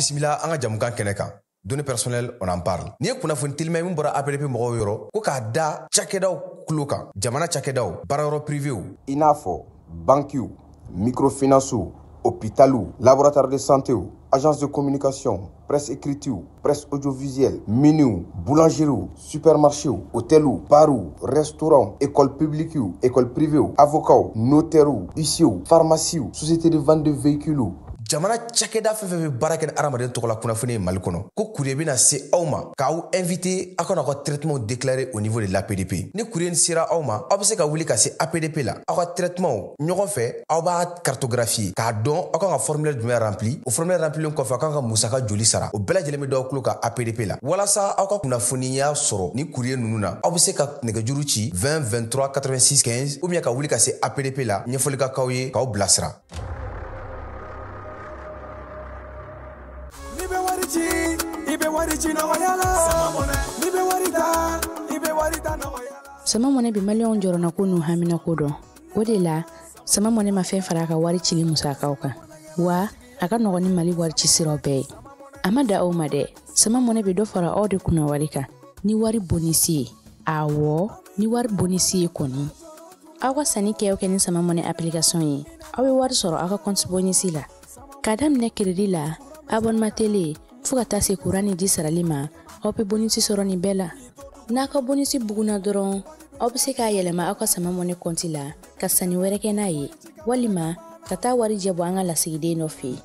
Bisimila an ka jamukan kɛnɛ kan. Données personnelles, on en parle. Ni ye kunnafoni telima ye min bɔra APDP mɔgɔw yɔrɔ ko k'a da cakɛdaw tulo kan, jamana cakɛdaw, baarayɔrɔ privéw, i n'a fɔ bankiw, microfinancew, hôpitaliw, laboratoire de santéw, agence de communication, presse écrite, presse audiovisuelle, miniw, boulangeries, supermarchés, hôtels, bars, restaurants, écoles publiques, écoles privées, avocats, notaires, huissiers, pharmacies, sociétés de vente de véhicules. Jamana cakɛda fɛn fɛn bɛ baara kɛ ni hadamaden tɔgɔ la kunnafoni ye Mali kɔnɔ, ko courrier bɛna se aw ma k'aw invité aw ka n'aw ka traitement déclarer au niveau de l'APDP. Ni courrier nin sera aw ma, aw bɛ se ka wuli ka se APDP la, aw ka traitement ɲɔgɔn fɛ, aw b'a cartographier k'a dɔn aw kan ka formulaire jumɛn rempli, o formulaire remplilen kɔfɛ aw kan ka musaka joli sara, o bɛɛ lajɛlen bɛ d'aw tulo kan APDP la. Walasa aw ka kunnafoniya sɔrɔ ni courrier ninnu na, aw bɛ se ka nɛgɛjuru ci 20 23 86 15 ou bien ka wuli ka se APDP la, ɲɛfɔli ka k'aw ye k'aw bilasira. Sama Money bɛ maliyɛnw jɔrɔnako n'u haminako dɔn. O de la, Sama Money ma fɛn fara a ka wari cili musakaw kan, wa a ka nɔgɔn ni Mali wari ci siraw bɛɛ ye. A ma da aw ma dɛ, Sama Money bɛ dɔ fara aw de kunna wari kan ni wari bonisi ye. Awɔ, ni wari bonisi ye kɔni. Aw ka sanni kɛ o kɛ ni Sama Money application ye, aw bɛ wari sɔrɔ aw ka compte bonisi la. K'a daminɛ crédit la, abonnement télé, fo ka taa se kuran ni ji sarali ma, aw bɛ bonisi sɔrɔ nin bɛɛ la. N'a ka bonisi bugunna dɔrɔn, aw bɛ se k'a yɛlɛma aw ka Sama Money compte la ka sanni wɛrɛ kɛ n'a ye, walima ka taa wari jɛ bɔ an ka lasigiden dɔ fɛ yen.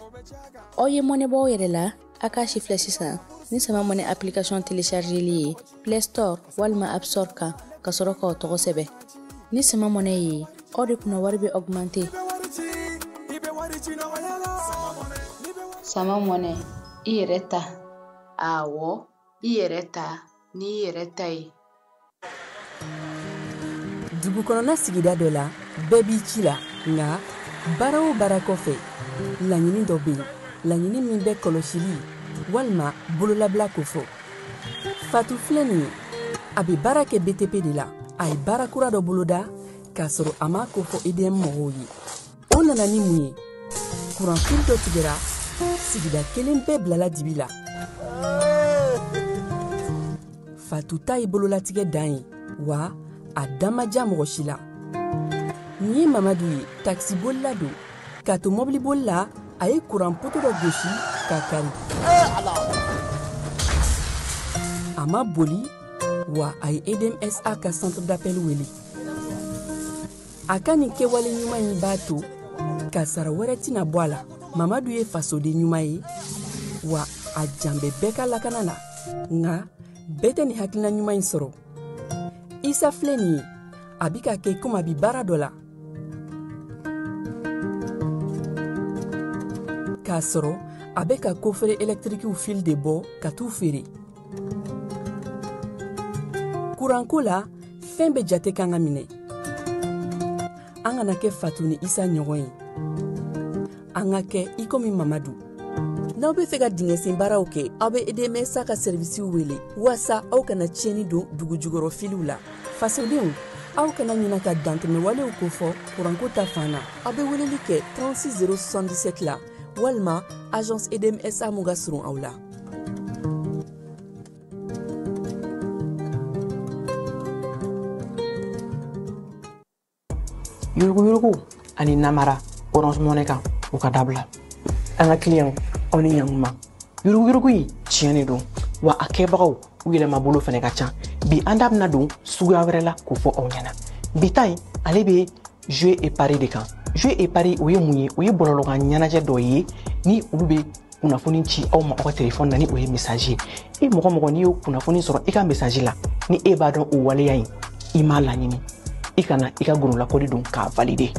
Aw ye mɔnɛ bɔ aw yɛrɛ la, a k'a si filɛ sisan ni Sama Money application téléchargeli ye Play Store walima App Store kan ka sɔrɔ k'aw tɔgɔ sɛbɛn. Ni Sama Money ye, aw de kunna wari bɛ augmenter. Sama Money, i yɛrɛ ta. Awɔ, i yɛrɛ ta n'i yɛrɛ ta ye. Dugu kɔnɔna sigida dɔ la, bɛɛ b'i ci la, nka baara o baara kɔfɛ, laɲini dɔ bɛ yen, laɲini min bɛ kɔlɔsili walima bololabila kofɔ. Fatu filɛ nin ye, a bɛ baara kɛ BTP de la, a ye baara kura dɔ boloda k'a sɔrɔ a m'a kofɔ EDM mɔgɔw ye. O nana ni mun ye? Kuranfili dɔ tigɛra, sigida kelen bɛɛ bilala dibi la. Fatu ta ye bololatigɛ dan ye, wa a da ma diya mɔgɔ si la. Nin ye Mamadu ye, takisibolila don. K'a to mɔbiliboli la, a ye kuran poto dɔ gosi k'a kari. A ma boli, wa a ye EDMSA ka centre d'appel wele. A ka nin kɛwale ɲuman in b'a to kasara wɛrɛ tɛna bɔ a la. Mamadu ye fasoden ɲuman ye, wa a jan bɛ bɛɛ ka lakana la. Nka bɛɛ tɛ nin hakilina ɲuman in sɔrɔ. Isa filɛ nin ye, a bɛ ka kɛ komi a bɛ baara dɔ la, k'a sɔrɔ a bɛ ka kofere ɛlɛtirikiw fil de bɔ ka t'u feere. Kuranko la, fɛn bɛɛ jate kan ka minɛ. An kana kɛ Fatu ni Isa ɲɔgɔn ye, an ka kɛ i komi Mamadu. N'aw bɛ fɛ ka dingɛsen baaraw kɛ, aw bɛ EDMSA ka sɛrivisiw wele waasa aw kana tiɲɛni don dugu jukɔrɔ filiw la. Fasodenw, aw kana ɲina ka dantɛmɛwalew kofɔ kuranko ta fan na. Aw bɛ weleli kɛ 36 077 la walima agence EDMSA mun ka surun aw la. Yuruguyurugu ani namara Orange Money kan, u ka dabila. An ka client, aw ni ɲankuma. Yuruguyurugu in tiɲɛ de don, wa a kɛbagaw u yɛlɛmabolo fɛnɛ ka ca. Bi an da bɛna don suguya wɛrɛ la k'o fɔ aw ɲɛna. Bi ta in, ale bɛ jouer et pari de kan. Jouer et pari, o ye mun ye? O ye bɔlɔlɔkan ɲɛnajɛ dɔ ye ni olu bɛ kunnafoni ci aw ma aw ka telefɔni na, ni o ye message ye. E mɔgɔ mɔgɔ n'i y'o kunnafoni sɔrɔ i ka message la, ni e b'a dɔn o waleya in i m'a laɲini, i kana i ka gololakɔli don k'a valider.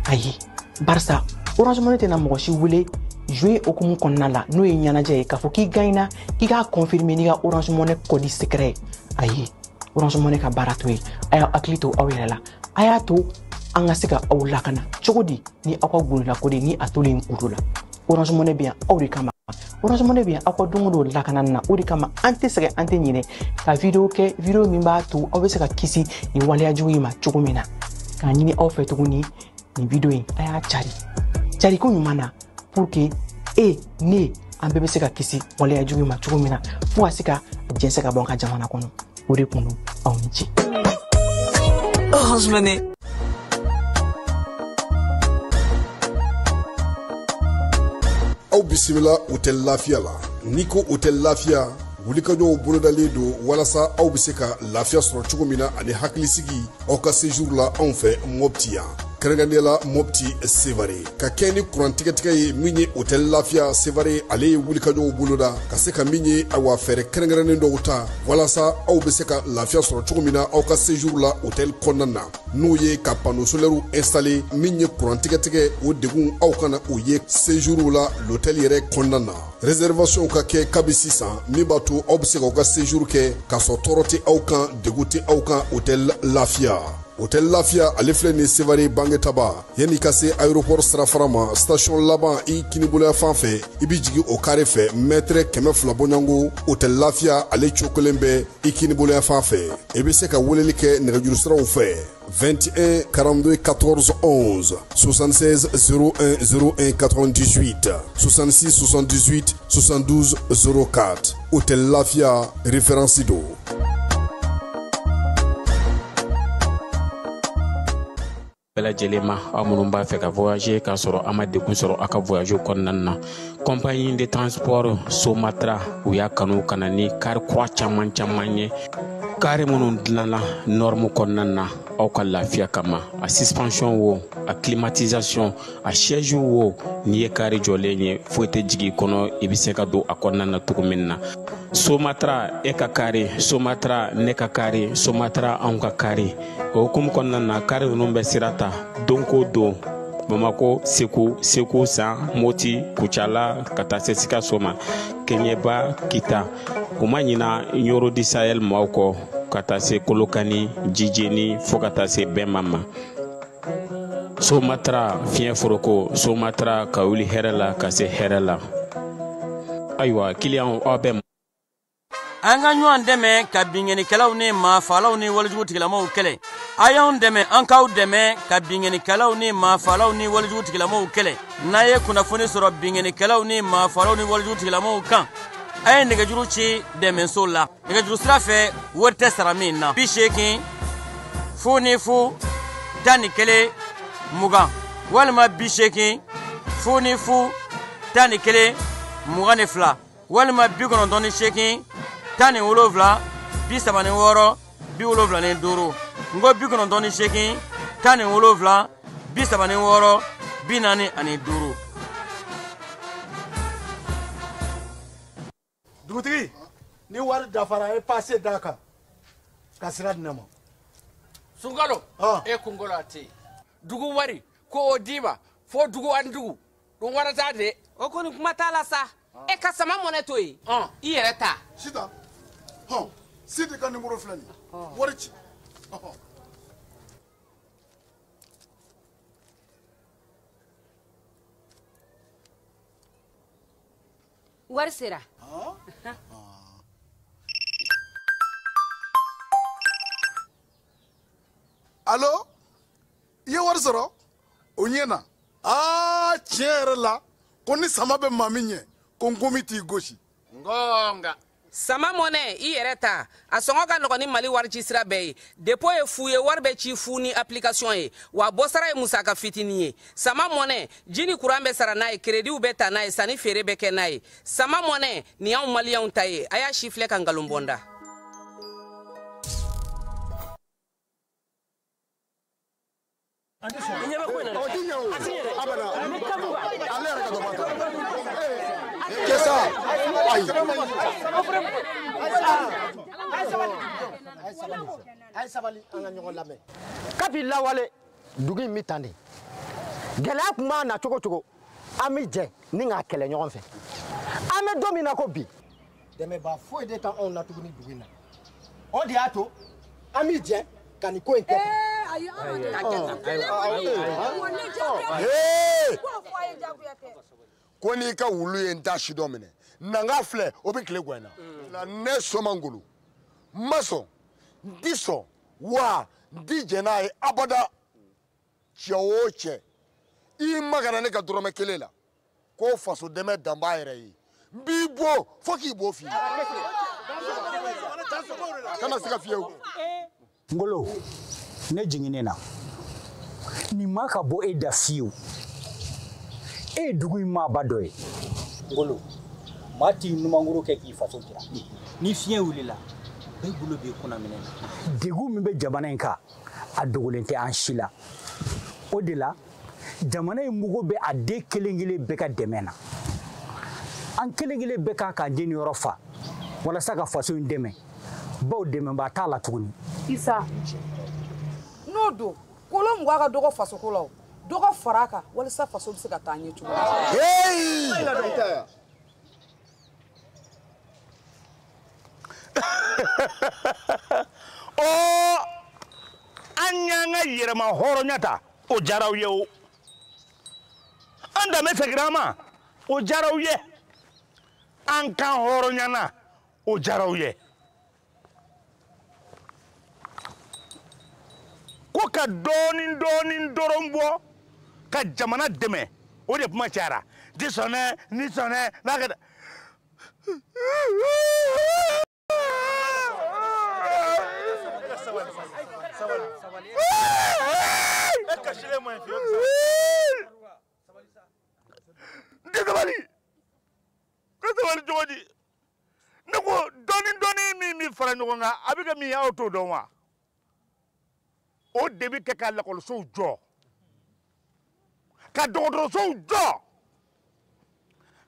Ayi, barisa Orange Money tɛna mɔgɔ si wele jouer hokumu kɔnɔna la, n'o ye ɲɛnajɛ ye, k'a fɔ k'i gagnera k'i k'a confirmer n'i ka Orange Money code secret ye. Ayi, Orange Money ka baara t'o ye. A y'aw hakili to aw yɛrɛ la, a y'a to an ka se ka aw lakana cogo di ni aw ka gololakɔli ni a tolen kudo la. Orange Money bɛ yan aw de kama. Orange Money bɛ yan aw ka don o don lakanani na. O de kama an tɛ sɛgɛn, an tɛ ɲinɛ ka video kɛ, video min b'a to aw bɛ se ka kisi nin waleya jugu in ma cogo min na. K'a ɲini aw fɛ tuguni, nin video in a y'a cari, cari ko ɲuman na, pour que e ne An bɛɛ bɛ se ka kisi waleya jugu ma cogo min na fo ka se ka jɛnsɛn ka bɔ an ka jamana kɔnɔ. O de kun don. Aw ni ce. Orange Money. Aw bisimila Hôtel Lafiya la. N'i ko Hôtel Lafiya, wulikajɔw bolodalen don walasa aw bɛ se ka lafiya sɔrɔ cogo min na ani hakilisigi aw ka séjour la anw fɛ Mopti yan, kɛrɛnkɛrɛnnenya la Mopti Sevare. Ka kɛ ni kuran tigɛtigɛ ye min ye, Hôtel Lafiya Sevare ale ye wulikajɔw boloda ka se ka min ye, awa, fɛɛrɛ kɛrɛnkɛrɛnnen dɔw ta walasa aw bɛ se ka lafiya sɔrɔ cogo min na aw ka séjour la hôtel kɔnɔna na, n'o ye ka panneau solaire installé. Min ye kuran tigɛtigɛ, o degun aw kana o ye séjour la l'hôtel yɛrɛ kɔnɔna na. Réservation ka kɛ kabi sisan, min b'a to aw bɛ se k'aw ka séjour kɛ k'a sɔrɔ tɔɔrɔ tɛ aw kan, degun tɛ aw kan. Hôtel Lafiya, Hôtel Lafiya ale filɛ nin Sevare Bangetaba, yanni ka se aéroport sirafara ma, station laban i kiniboloya fan fɛ, i bɛ jigin o carré fɛ, mètre 200 bɔɲɔgɔnko, Hôtel Lafiya ale cokolen bɛ i kiniboloya fan fɛ. I bɛ se ka weleli kɛ nɛgɛjuru siraw fɛ: 21 42 14 11, 76 01 01 98, 66 78 72 04. Hôtel Lafia, référence do. Bɛɛ lajɛlen ma, aw minnu b'a fɛ ka voyager k'a sɔrɔ a ma degun sɔrɔ a ka voyage kɔnɔna na, compagnie de transport Somatra u y'a kanu ka na ni car kura caman caman ye, car minnu dilanna norme kɔnɔna na aw ka lafiya kama. A suspension wo, a climatisation, a siège wo, n'i ye car jɔlen ye, foyi tɛ jigin i kɔnɔ, i bɛ se ka don a kɔnɔna na cogo min na. Somatra e ka car, Somatra ne ka car, Somatra anw ka car. O hukumu kɔnɔna na, car ninnu bɛ sira ta don ko don Bamako, Segu, Segu San, Moti, Kucala, ka taa se Sikaso ma, Keɲeba, Kita. U ma ɲina Ɲoro di Sahel maaw kɔ, ka taa se Kolokani, Jijeni, fo ka taa se Bɛnma ma. Somatra fiɲɛ foroko, Somatra ka wuli hɛrɛ la ka se hɛrɛ la. Ayiwa, kiliyanw, aw bɛ An ka ɲɔgɔn dɛmɛ ka binkannikɛlaw ni maafalaw ni walejugu tigilamaw kɛlɛ. A y'anw dɛmɛ, an k'aw dɛmɛ ka binkannikɛlaw ni maafalaw ni walejugu tigilamaw kɛlɛ. N'a ye kunnafoni sɔrɔ binkannikɛlaw ni maafalaw ni walejugu tigilamaw kan, a ye nɛgɛjuru ci dɛmɛso la nɛgɛjuru sira fɛ, wari tɛ sara min na: 80 00 11 20 walima 80 00 11 22 walima 98 17 36 75. N ko 98 17 36 45. Dugutigi, ni wari dafara, e passe d'a kan ka sira di ne ma. Sunkalo, e kunkolo a tɛ yen. Dugu wari ko o d'i ma fo dugu ani dugu dun wara t'a de. O kɔni, kuma t'a la sa. E ka Sama Mɔnɛ to yen, i yɛrɛ ta. Sitan hɔn, Sidi ka nimoro filɛ nin ye, wari ci. Wari sera. Alo, i ye wari sɔrɔ o ɲɛ na. Aa, tiɲɛ yɛrɛ la, ko ni sama bɛ maa min ɲɛ, ko nkomi t'i gosi. Ngonga. Sama Mɔnɛ, i yɛrɛ ta, a sɔngɔ ka nɔgɔn ni Mali wari ci sira bɛɛ ye. Dépôt ye fu ye, wari bɛ ci fu ni application ye, wa bɔsara ye musaka fitinin ye. Sama Mɔnɛ, ji ni kuran bɛ sara n'a ye, créditw bɛ ta n'a ye, sanni feere bɛ kɛ n'a ye. Sama Mɔnɛ nin y'anw maliyɛnw ta ye. A y'a si filɛ ka nkalon bɔ n da. O ti ɲɛ o, abada, ale yɛrɛ ka dɔ b'a ta kɛsa, ayi. A ye sabali, an ka ɲɔgɔn lamɛn. Kabi lawale, dugu in bɛ tan de. Gɛlɛya tun b'a na cogo cogo, an bɛ jɛ ni k'a kɛlɛ ɲɔgɔn fɛ. An bɛ don min na ko bi, dɛmɛbaa foyi de t'anw na tuguni dugu in na. O de y'a to an bɛ jɛ ka nin ko in kɛ tan. Ayi. Ko n'i ka wulu ye n ta si dɔ minɛ, na n ka filɛ, o bɛ tile gɛn na. Ne Sɔmangolo, n ma sɔn, n ti sɔn, wa n ti jɛn n'a ye abada. Cɛ o cɛ, i magara ne ka dɔrɔmɛ kelen la, ko faso dɛmɛ dan b'a yɛrɛ ye. N b'i bon fo k'i bo f'i ye. Kana siga fiyewu. Ngolo, ne jiginnen na. Nin ma ka bɔ e da fiyewu. E ye dugu in maaba dɔ ye. Ngolo, maa t'i numankuru kɛ k'i faso jira. Ni fiɲɛ wulila, bɛɛ bolo b'i kunna minɛ na. Degun min bɛ jamana in kan, a dogolen tɛ an si la. O de la, jamana in mago bɛ a den kelen kelen bɛɛ ka dɛmɛ na. An kelen kelen bɛɛ kan k'an jeniyɔrɔ fa walasa ka faso in dɛmɛ. Bawo dɛmɛbaa t'a la tuguni. Isa, n'o don, kolon 20 ka dɔgɔ fasoko la o, dɔ ka fara a kan walasa faso bɛ se ka taa ɲɛ cogo min. Ɔ, an y'an ka yɛrɛma hɔrɔnya ta, o diyara aw ye o. An danbe seginna an ma, o diyara aw ye. An kan hɔrɔnyana, o diyara aw ye. Ko ka dɔɔnin dɔɔnin dɔrɔn bɔ ka jamana dɛmɛ, o de kuma cayara. Di sɔnɛ, ni sɔnɛ, n'a kɛ. N tɛ sabali, n tɛ sabali cogo di? Ne ko dɔɔnin dɔɔnin min bɛ fara ɲɔgɔn kan, a bɛ kɛ min ye, aw t'o dɔn wa? O de bɛ kɛ ka lakɔlisow jɔ, ka dɔgɔtɔrɔsow jɔ,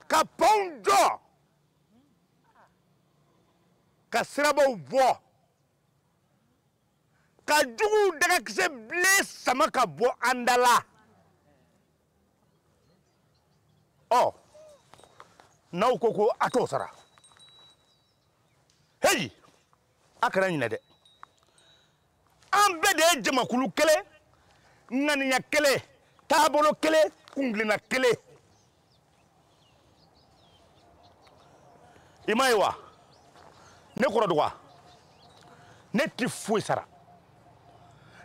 ka pɔnw jɔ, ka sirabaw bɔ, ka juguw dagakisɛ bilen sama ka bɔ an da la. Ɔ, n'aw ko ko a t'o sara, heyi, a kana ɲinɛ dɛ. An bɛɛ de ye jamakulu kelen, ŋaniya kelen, taabolo kelen, kuntilenna kelen. I m'a ye wa? Ne kɔrɔ dɔgɔ, ne ti foyi sara.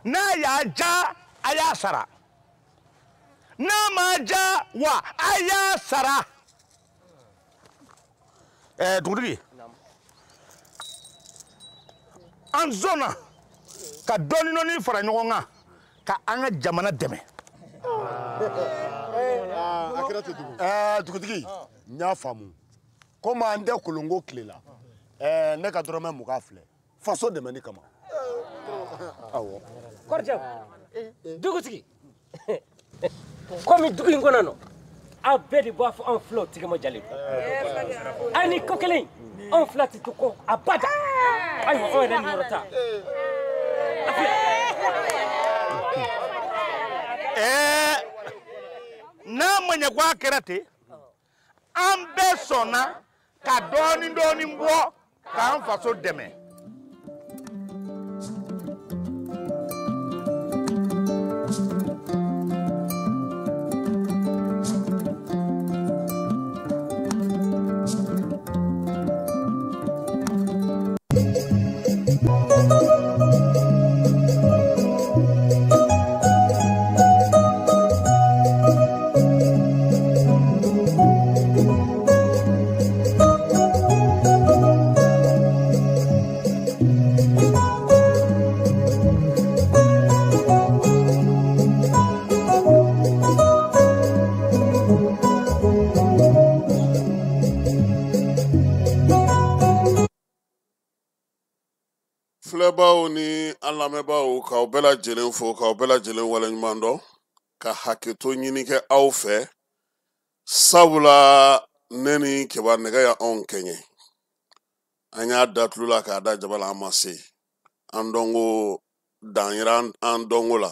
N'a y'a ja, a y'a sara. N'a ma ja, wa a y'a sara. Dugutigi, an sɔnna ka dɔɔnin dɔɔnin fara ɲɔgɔn kan ka an ka jamana dɛmɛ. A kɛra ten tugun. Dugutigi, n y'a faamu. Komi an tɛ kolonko tile la, ne ka dɔrɔmɛ 20 filɛ faso dɛmɛni kama. Awɔ. Kɔrɔcɛ, dugutigi, komi dugu in kɔnɔ nɔ, aw bɛɛ de b'a fɔ anw filaw tigɛ ma jalen don. A ni ko kelen, anw fila tɛ to kɔ abada. Ayiwa, anw yɛrɛ niyɔrɔ ta. N'a ma ɲɛ ko a kɛra ten, an bɛɛ sɔnna ka dɔɔnin dɔɔnin bɔ k'an faso dɛmɛ. Filɛbaw ni an lamɛnbaaw, k'aw bɛɛ lajɛlen fo, k'aw bɛɛ lajɛlen waleɲuman dɔn, ka hakɛto ɲini kɛ aw fɛ, sabula ne ni Keba nɛgɛ y'anw kɛɲɛ. An y'a da tulo la k'a da jaba la, an ma se. An dɔnko dan yira an dɔnko la.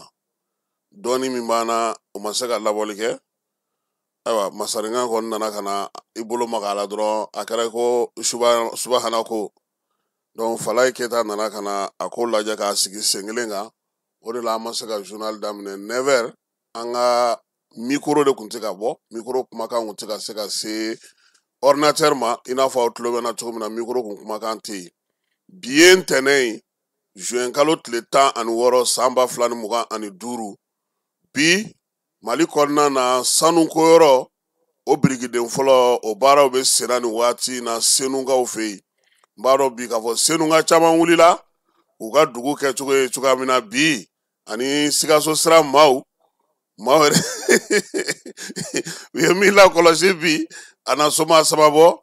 Dɔɔni min b'an na, o ma se ka labɔli kɛ. Ayiwa, masarenkan kɔni nana ka na i bolo maga a la dɔrɔn, a kɛra ko subahana ko. Donc Falaye Keyita nana ka na a ko lajɛ k'a sigi sen kelen kan. O de la an ma se ka journal daminɛ 9h. An ka micro de tun tɛ ka bɔ, micro kumakan tun tɛ ka se ka se ordinateur ma, i n'a fɔ aw tulo bɛ n na cogo min na, micro kun kumakan tɛ yen. Bi ye ntɛnɛn ye, juin kalo tile 16 san 2025. Bi Mali kɔnɔna na, sanuko yɔrɔ O birikiden fɔlɔ o baaraw bɛ senna nin waati in na Senukaw fɛ yen. N b'a dɔn bi k'a fɔ Senuka caman wulila u ka dugu kɛcogo ye cogoya min na bi, ani Sikaso sira maaw yɛrɛ u ye min lakɔlɔsi bi, a na soma saba bɔ.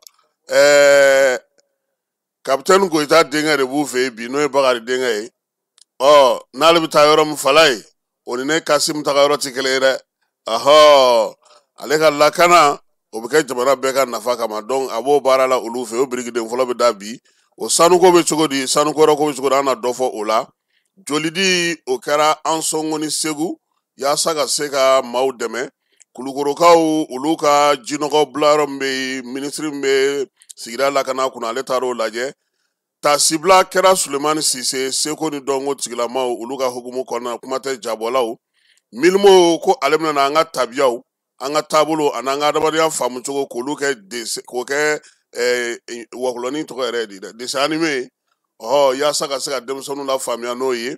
Kapitɛni Goyita denkɛ de b'u fɛ yen bi, n'o ye Bakari denkɛ ye. Ɔ n'ale bɛ taa yɔrɔ min fala ye, o ni ne Kasimu taga yɔrɔ tɛ kelen ye dɛ. Ɔhɔ, ale ka lakana o bɛ kɛ jamana bɛɛ ka nafa kama, donc a b'o baara la olu fɛ. O birikiden fɔlɔ bɛ da bi. O sanuko bɛ cogo di, sanuko yɔrɔ ko bɛ cogo di, an na dɔ fɔ o la. Jolidi o kɛra Ansɔngo ni Segu yaasa ka se ka maaw dɛmɛ. Kulukorokaw olu ka jinɔgɔ bila yɔrɔ min bɛ yen, minisiri min bɛ sigida lakana kunna, ale taara o lajɛ. Tasibila kɛra Sulemani Sise seko ni dɔnko tigilamaw olu ka hukumu kɔnɔna, kuma tɛ jabɔlaw. Milimo ko ale bɛna na an ka tabiyaw, an ka taabolo ani an ka adamadenya faamu cogo k'olu kɛ k'o kɛ wakulɔnin tɔgɔ yɛrɛ ye di dɛ, dessin animé, ɔhɔ, yaasa ka se ka denmisɛnninw lafaamuya n'o ye.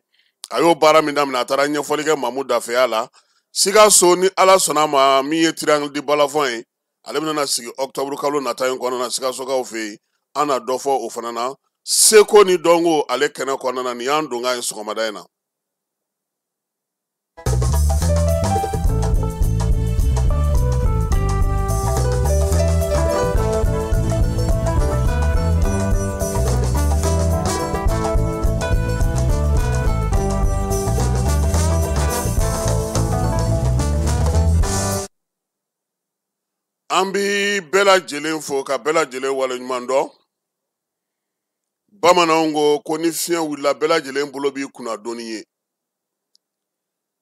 A y'o baara min daminɛ, a taara ɲɛfɔli kɛ Mamu Dafeya la. Sikaso ni Ala sɔnna ma, min ye triangle di balafɔn ye, ale bɛna na sigi octobre kalo nata in kɔnɔna na Sikasokaw fɛ yen. An na dɔ fɔ o fana na. Seko ni dɔnko ale kɛnɛ kɔnɔna na, nin y'an donkan ye sɔgɔmada in na. An bi bɛɛ lajɛlen fo ka bɛɛ lajɛlen waleɲuman dɔn. Bamananw ko ko ni fiɲɛ wulila bɛɛ lajɛlen bolo b'i kunna donni ye.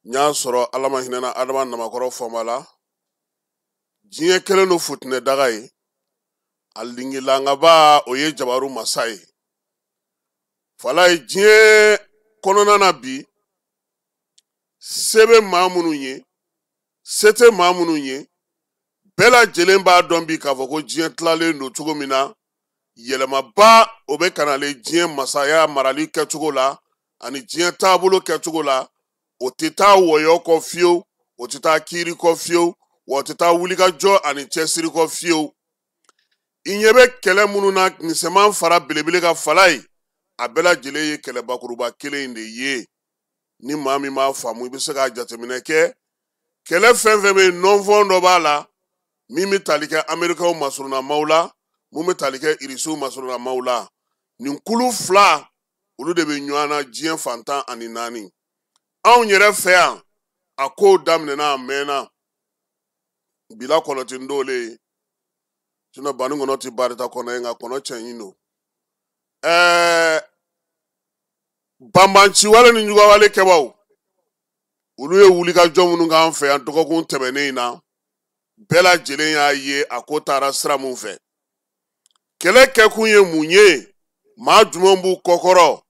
N y'a sɔrɔ Ala ma hinɛna Adama Namakɔrɔ fɔma la. Diɲɛ kɛlen don futinɛ daga ye. A lingilangaba o ye jabaru masa ye. Fala ye diɲɛ kɔnɔna na bi, se bɛ maa minnu ye, se tɛ maa minnu ye, bɛɛ lajɛlen b'a dɔn bi k'a fɔ ko diɲɛ tilalen don cogo min na, yɛlɛmaba o bɛ ka nalen diɲɛ masaya marali kɛcogo la ani diɲɛ taabolo kɛcogo la. O tɛ taa wɔyɔ kɔ fiyewu, o tɛ taa kiiri kɔ fiyewu, wa o tɛ taa wulikajɔ ani cɛsiri kɔ fiyewu. I ɲɛ bɛ kɛlɛ minnu na misɛnman fara belebele ka fala ye, a bɛɛ lajɛlen ye kɛlɛ bakuruba kelen in de ye. Ni maa min m'a faamu, i bɛ se k'a jateminɛ kɛ. Kɛlɛ fɛn fɛn bɛ yen, nɔnfɔn dɔ b'a la min bɛ tali kɛ Amerikaw masurunamaw la, mun bɛ tali kɛ Irisiw masurunamaw la. Nin kulu fila olu de bɛ ɲɔgɔn na diɲɛ fan 14. Anw yɛrɛ fɛ yan, a kow daminɛna a mɛnna. Bila kɔnɔ tɛ n dɔwlen ye, sinon bani kɔnɔ tɛ barita kɔnɔ ye, nka kɔnɔ cɛɲi don. Banbanciwale ni ɲugawale kɛbaw, olu ye wulikajɔ minnu k'an fɛ yan dɔgɔkun tɛmɛnen in na, bɛɛ lajɛlen y'a ye a ko taara sira mun fɛ. Kɛlɛ kɛkun ye mun ye? Maa jumɛn b'u kɔkɔrɔ?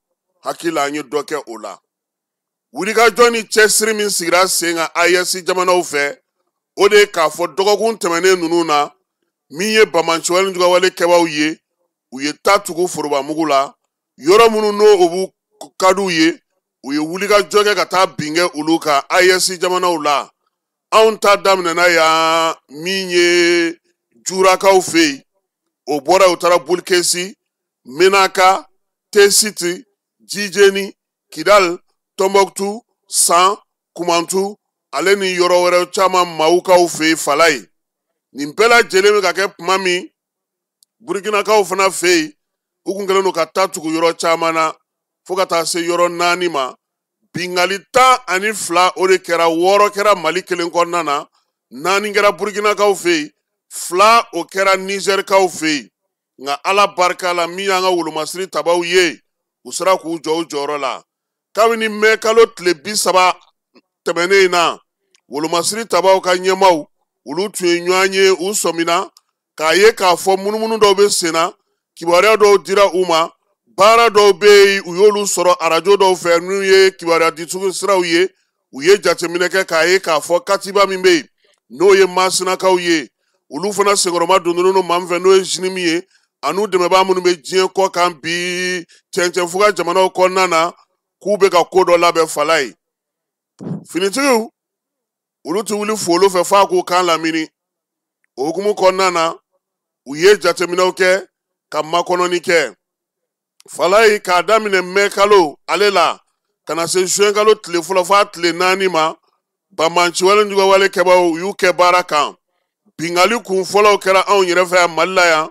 Hakili la an ye dɔ kɛ o la. Wulikajɔ ni cɛsiri min sigira sen kan AES jamanaw fɛ, o de ye k'a fɔ dɔgɔkun tɛmɛnen ninnu na, min ye banbanciwale ni jugawale kɛbaw ye, u ye ta tugu forobamugu la. Yɔrɔ minnu n'o o b'u ka d'u ye, u ye wulikajɔ kɛ ka taa bin kɛ olu kan AES jamanaw la. Anw ta daminɛna yan min ye Jurakaw fɛ yen, o bɔra u taara Bulikesi, Menaka, Tesiti, Jijeni, Kidal, Tɔnbɔkutu, San, Kumantu, ale ni yɔrɔ wɛrɛ caman Mawukaw fɛ yen fala ye. Nin bɛɛ lajɛlen bɛ ka kɛ tuma min, Burukinakaw fana fɛ yen, u kun kɛlen don ka ta tugu yɔrɔ caman na fo ka taa se yɔrɔ 4 ma. Bingali 12 o de kɛra, 6 kɛra Mali kelen kɔnɔna na, 4 kɛra Burukinakaw fɛ yen, 2 o kɛra Nizɛrikaw fɛ yen. Nka Ala barika la, min y'an ka wolomasiri tabaw ye, u sera k'u jɔ u jɔyɔrɔ la. Kabini mɛ kalo tile 30 tɛmɛnen in na, wolomasiri tabaw ka ɲɛmaaw olu tun ye ɲɔgɔn ye, u sɔmina k'a ye k'a fɔ munumunu dɔw bɛ sen na, kibaruya dɔw dira u ma, baara dɔw bɛ yen u y'olu sɔrɔ arajo dɔw fɛ n'u ye kibaruya di sugu siraw ye. U ye jateminɛ kɛ k'a ye k'a fɔ katiba min bɛ yen n'o ye Masinakaw ye, olu fana senkɔrɔma dondonnen don maa min fɛ n'o ye JNIM ye, an'u dɛmɛbaa minnu bɛ diɲɛ kɔ kan bi cɛncɛnfuga jamanaw kɔnɔna na, k'u bɛ ka ko dɔ labɛn fala ye. Finitigiw olu tɛ wuli folo fɛ f'a k'u kan lamini. O hukumu kɔnɔna na, u ye jateminɛw kɛ ka makɔnɔni kɛ. Falayi, k'a daminɛ mɛ kalo ale la ka na se juin kalo tile fɔlɔ f'a tile 4 ma, banbanciwale jugawale kɛbaaw u y'u kɛ baara kan. Bingali kun fɔlɔw kɛra anw yɛrɛ fɛ yan Mali la yan.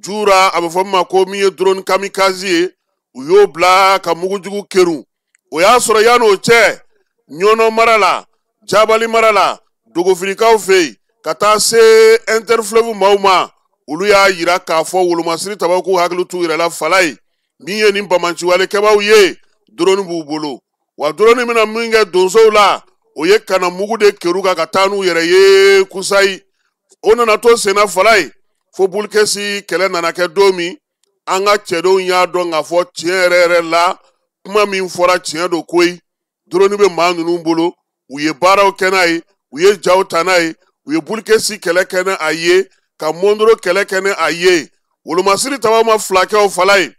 Jura, a bɛ fɔ min ma ko min ye drone kamikaze ye, u y'o bila ka mugujugu kerun. O y'a sɔrɔ yan'o cɛ, Ɲɔnɔ mara la, Jabali mara la, Dogofilikaw fɛ yen, ka taa se Interfleuve maaw ma, olu y'a yira k'a fɔ wolomasiri tabaw k'u hakili t'u yɛrɛ la. Falayi, min ye nin bamanciwalekɛbaw ye, drone b'u bolo. Wa drone bɛna min kɛ donsow la, o ye ka na mugu de keru kan ka taa n'u yɛrɛ ye kusayi. O nana to senna, Falayi, fo Bulukɛsi kɛlɛ nana kɛ don min, an ka cɛdenw y'a dɔn k'a fɔ tiɲɛ yɛrɛ yɛrɛ la, kuma min fɔra tiɲɛ don koyi. Drone bɛ maa ninnu bolo, u ye baaraw kɛ n'a ye, u ye jaw ta n'a ye, u ye Bulukɛsi kɛlɛ kɛ n'a ye, ka Mondoro kɛlɛ kɛ n'a ye. Wolomasiri tabaw ma fila kɛ o. Falayi,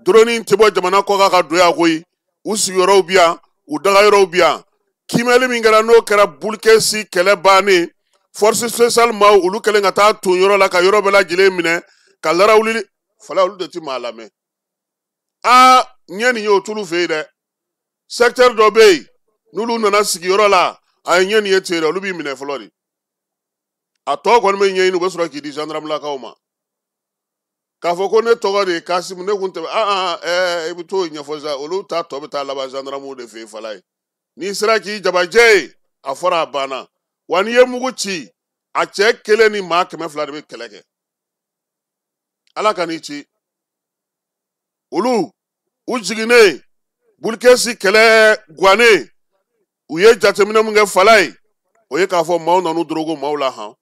drone tɛ bɔ jamana kɔ kan ka don yan koyi. U sigiyɔrɔw bi yan, u dagayɔrɔw bi yan. Kimɛli min kɛra, n'o kɛra Bulukɛsi kɛlɛ bannen, force spéciale maaw olu kɛlen ka taa ton yɔrɔ la ka yɔrɔ bɛɛ lajɛlen minɛ ka larawuli. Falayi, olu de ti maa lamɛn. Aa, ɲɛ nin ye o tulu fɛ yen dɛ. Secteur dɔ bɛ yen, n'olu nana sigiyɔrɔ la, a ye ɲɛ nin ye ten dɛ, olu b'i minɛ fɔlɔ de. A tɔ kɔni bɛ ɲɛɲini, u bɛ sɔrɔ k'i di gendarme ma. K'a fɔ ko ne tɔgɔ de ye Kasimu, ne kun tɛ i bɛ t'o ɲɛfɔ sa, olu ta tɔ bɛ taa laban gendarme de fɛ yen. Falayi, n'i sera k'i jabajɛ ye, a fɔra a banna. Wa n'i ye mugu ci, a cɛ kelen ni maa 200 de bɛ kɛlɛ kɛ. Ala ka n'i ci. Olu u jiginnen Bulukɛsi kɛlɛ guwannen, u ye jateminɛ mun kɛ, Falayi, o ye k'a fɔ maaw nan'u dorogo maaw la han.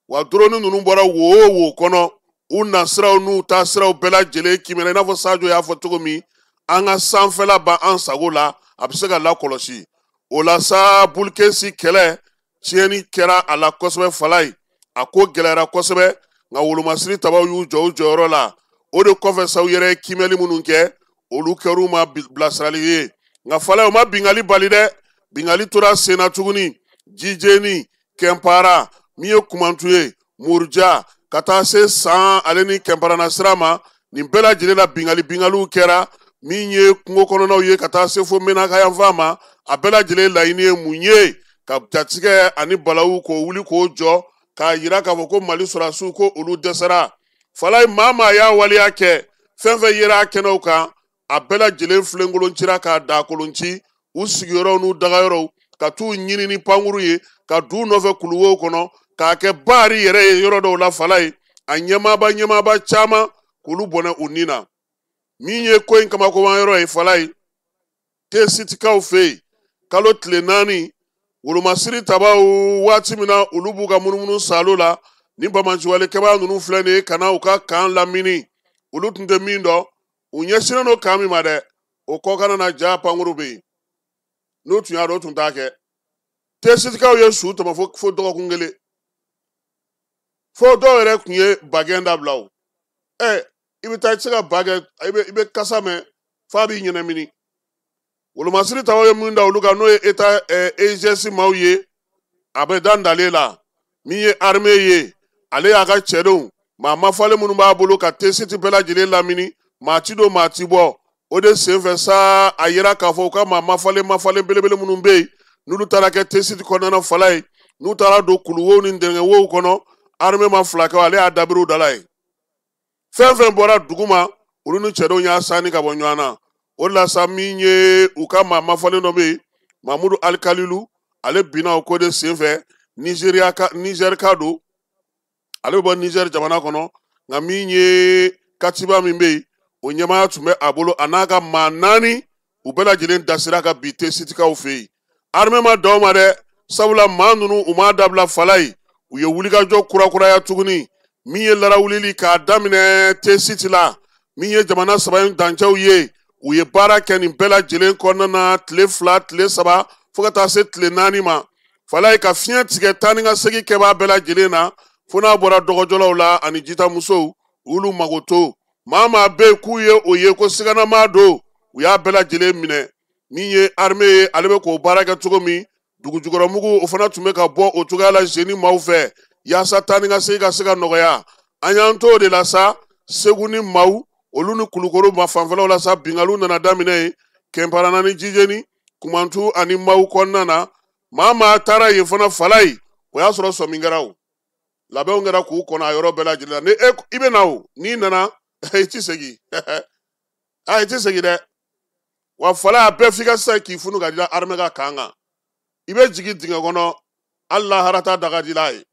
Wa drone ninnu bɔra wo o wo kɔnɔ, u nasiraw n'u taasiraw bɛɛ lajɛlen kimɛna, i n'a fɔ Sajo y'a fɔ cogo min, an ka sanfɛla b'an sago la, a bɛ se ka lakɔlɔsi. O la sa, Bulukɛsi kɛlɛ tiɲɛni kɛra a la kosɛbɛ. Falayi, a ko gɛlɛyara kosɛbɛ, nka wolomasiri tabaw y'u jɔ u jɔyɔrɔ la. O de kɔfɛ sa, u yɛrɛ ye kimɛli minnu kɛ, olu kɛr'u ma bilasirali ye. Nka Falayi, u ma bingali bali dɛ. Bingali tora senna tuguni, Jijeni, Kɛnpara, min ye Kumantu ye, Muruja, ka taa se San ale ni Kɛnparana sira ma. Nin bɛɛ lajɛlen la, bingali bingaliw kɛra min ye kungo kɔnɔnaw ye, ka taa se fo Menaka yanfan ma. A bɛɛ lajɛlen laɲini ye mun ye? Ka jatigɛ ani balawu k'o wuli k'o jɔ, k'a yira k'a fɔ ko Mali sɔrɔdasiw ko olu dɛsɛra. Falayi, maa maa y'a waleya kɛ, fɛn fɛn yera a kɛnɛw kan, a bɛɛ lajɛlen filenkolon cira k'a da kolon ci u sigiyɔrɔw n'u dagayɔrɔw, ka t'u ɲini ni pankuru ye, ka d'u nɔfɛ kuluwow kɔnɔ, k'a kɛ baari yɛrɛ ye yɔrɔ dɔw la. Falayi, a ɲɛmaaba caman k'olu bɔnɛ u ni na. Min ye ko in kabakoman yɔrɔ ye, Falayi, Tesitikaw fɛ yen, kalo tile 4, wolomasiri tabaw waati min na olu b'u ka munumunu salo la, ni bamanciwalekɛbaa ninnu filɛ nin ye ka na u ka kan lamini, olu tun tɛ min dɔn, u ɲɛsinnen don kan min ma dɛ, o kɔkanna na ja pankuru bɛ yen. N'u tun y'a dɔn, o tun t'a kɛ. Tesitikaw ye su tɔmɔ fo dɔgɔkun kelen, fo dɔw yɛrɛ tun ye bagɛn dabila. O i bɛ taa, i tɛ se ka ba kɛ, i bɛ kasa mɛn f'a b'i ɲɛnamini. Wolomasiri tabaw ye mun da olu kan, n'o ye état EGS maaw ye, a bɛ dan dalen la. Min ye armée ye, ale y'a ka cɛdenw maa mafalen minnu b'a bolo ka Tesiti bɛɛ lajɛlen lamini, maa ti don maa ti bɔ. O de senfɛ sa, a yira k'a fɔ u ka maa mafalen belebele minnu bɛ yen, n'olu taara kɛ Tesiti kɔnɔna, Falayi, n'u taara don kuluwow ni dɛngɛwow kɔnɔ, armée ma fila kɛ, ale y'a dabiriw dala ye. Fɛn fɛn bɔra dugu ma, olu ni cɛdenw y'a sanni ka bɔ ɲɔgɔn na. O de la sa, min ye u ka maa mafalen dɔ bɛ yen, Mamudu Alikalilu, ale binna o ko de senfɛ. Nizɛri ka don, ale bɛ bɔ Nizɛri jamana kɔnɔ, nka min ye katiba min bɛ yen, o ɲɛmaaya tun bɛ a bolo, a n'a ka maa 4, u bɛɛ lajɛlen dasira ka bi Tesitikaw fɛ yen. Armée ma dan o ma dɛ, sabula maa ninnu u m'a dabila. Falayi, u ye wulikajɔ kurakuraya tuguni, min ye larawulili k'a daminɛ Tesiti la, min ye jamana 3 in dancɛw ye. U ye baara kɛ nin bɛɛ lajɛlen kɔnɔna na, tile 2, tile 3, fo ka taa se tile 4 ma. Falayi, ka fiɲɛ tigɛ taa ni ka segin kɛbaa bɛɛ lajɛlen na, fo n'a bɔra dɔgɔjɔlaw la ani jitamusow, olu mago to. Maa maa bɛ yen k'u ye o ye ko siganamaa don, u y'a bɛɛ lajɛlen minɛ. Min ye armée ye, ale bɛ k'o baara kɛ cogo min, dugujukɔrɔmugu o fana tun bɛ ka bɔ o cogoya la zeni maaw fɛ. yaasa taa ni ka segin ka se ka nɔgɔya. An y'an to o de la sa, Segu ni maaw olu ni Kulukoro ma fanfɛlaw la sa, binkaliw nana daminɛ yen, Kɛnparana ni Jijeni, Kumantu ani maaw kɔnɔna na. Maa taara yen fana Falayi, o y'a sɔrɔ sɔmi kɛra o. Labɛnw kɛra k'u kɔnɔ a yɔrɔ bɛɛ lajɛlen la. Ni e i bɛ na o, n'i nana i ti segin. A i ti segin dɛ. Wa Falayi a bɛɛ f'i ka sisan k'i funu ka da armée ka kan kan. I bɛ jigin dingɛ kɔnɔ, hali lahara ta daga di l'a ye.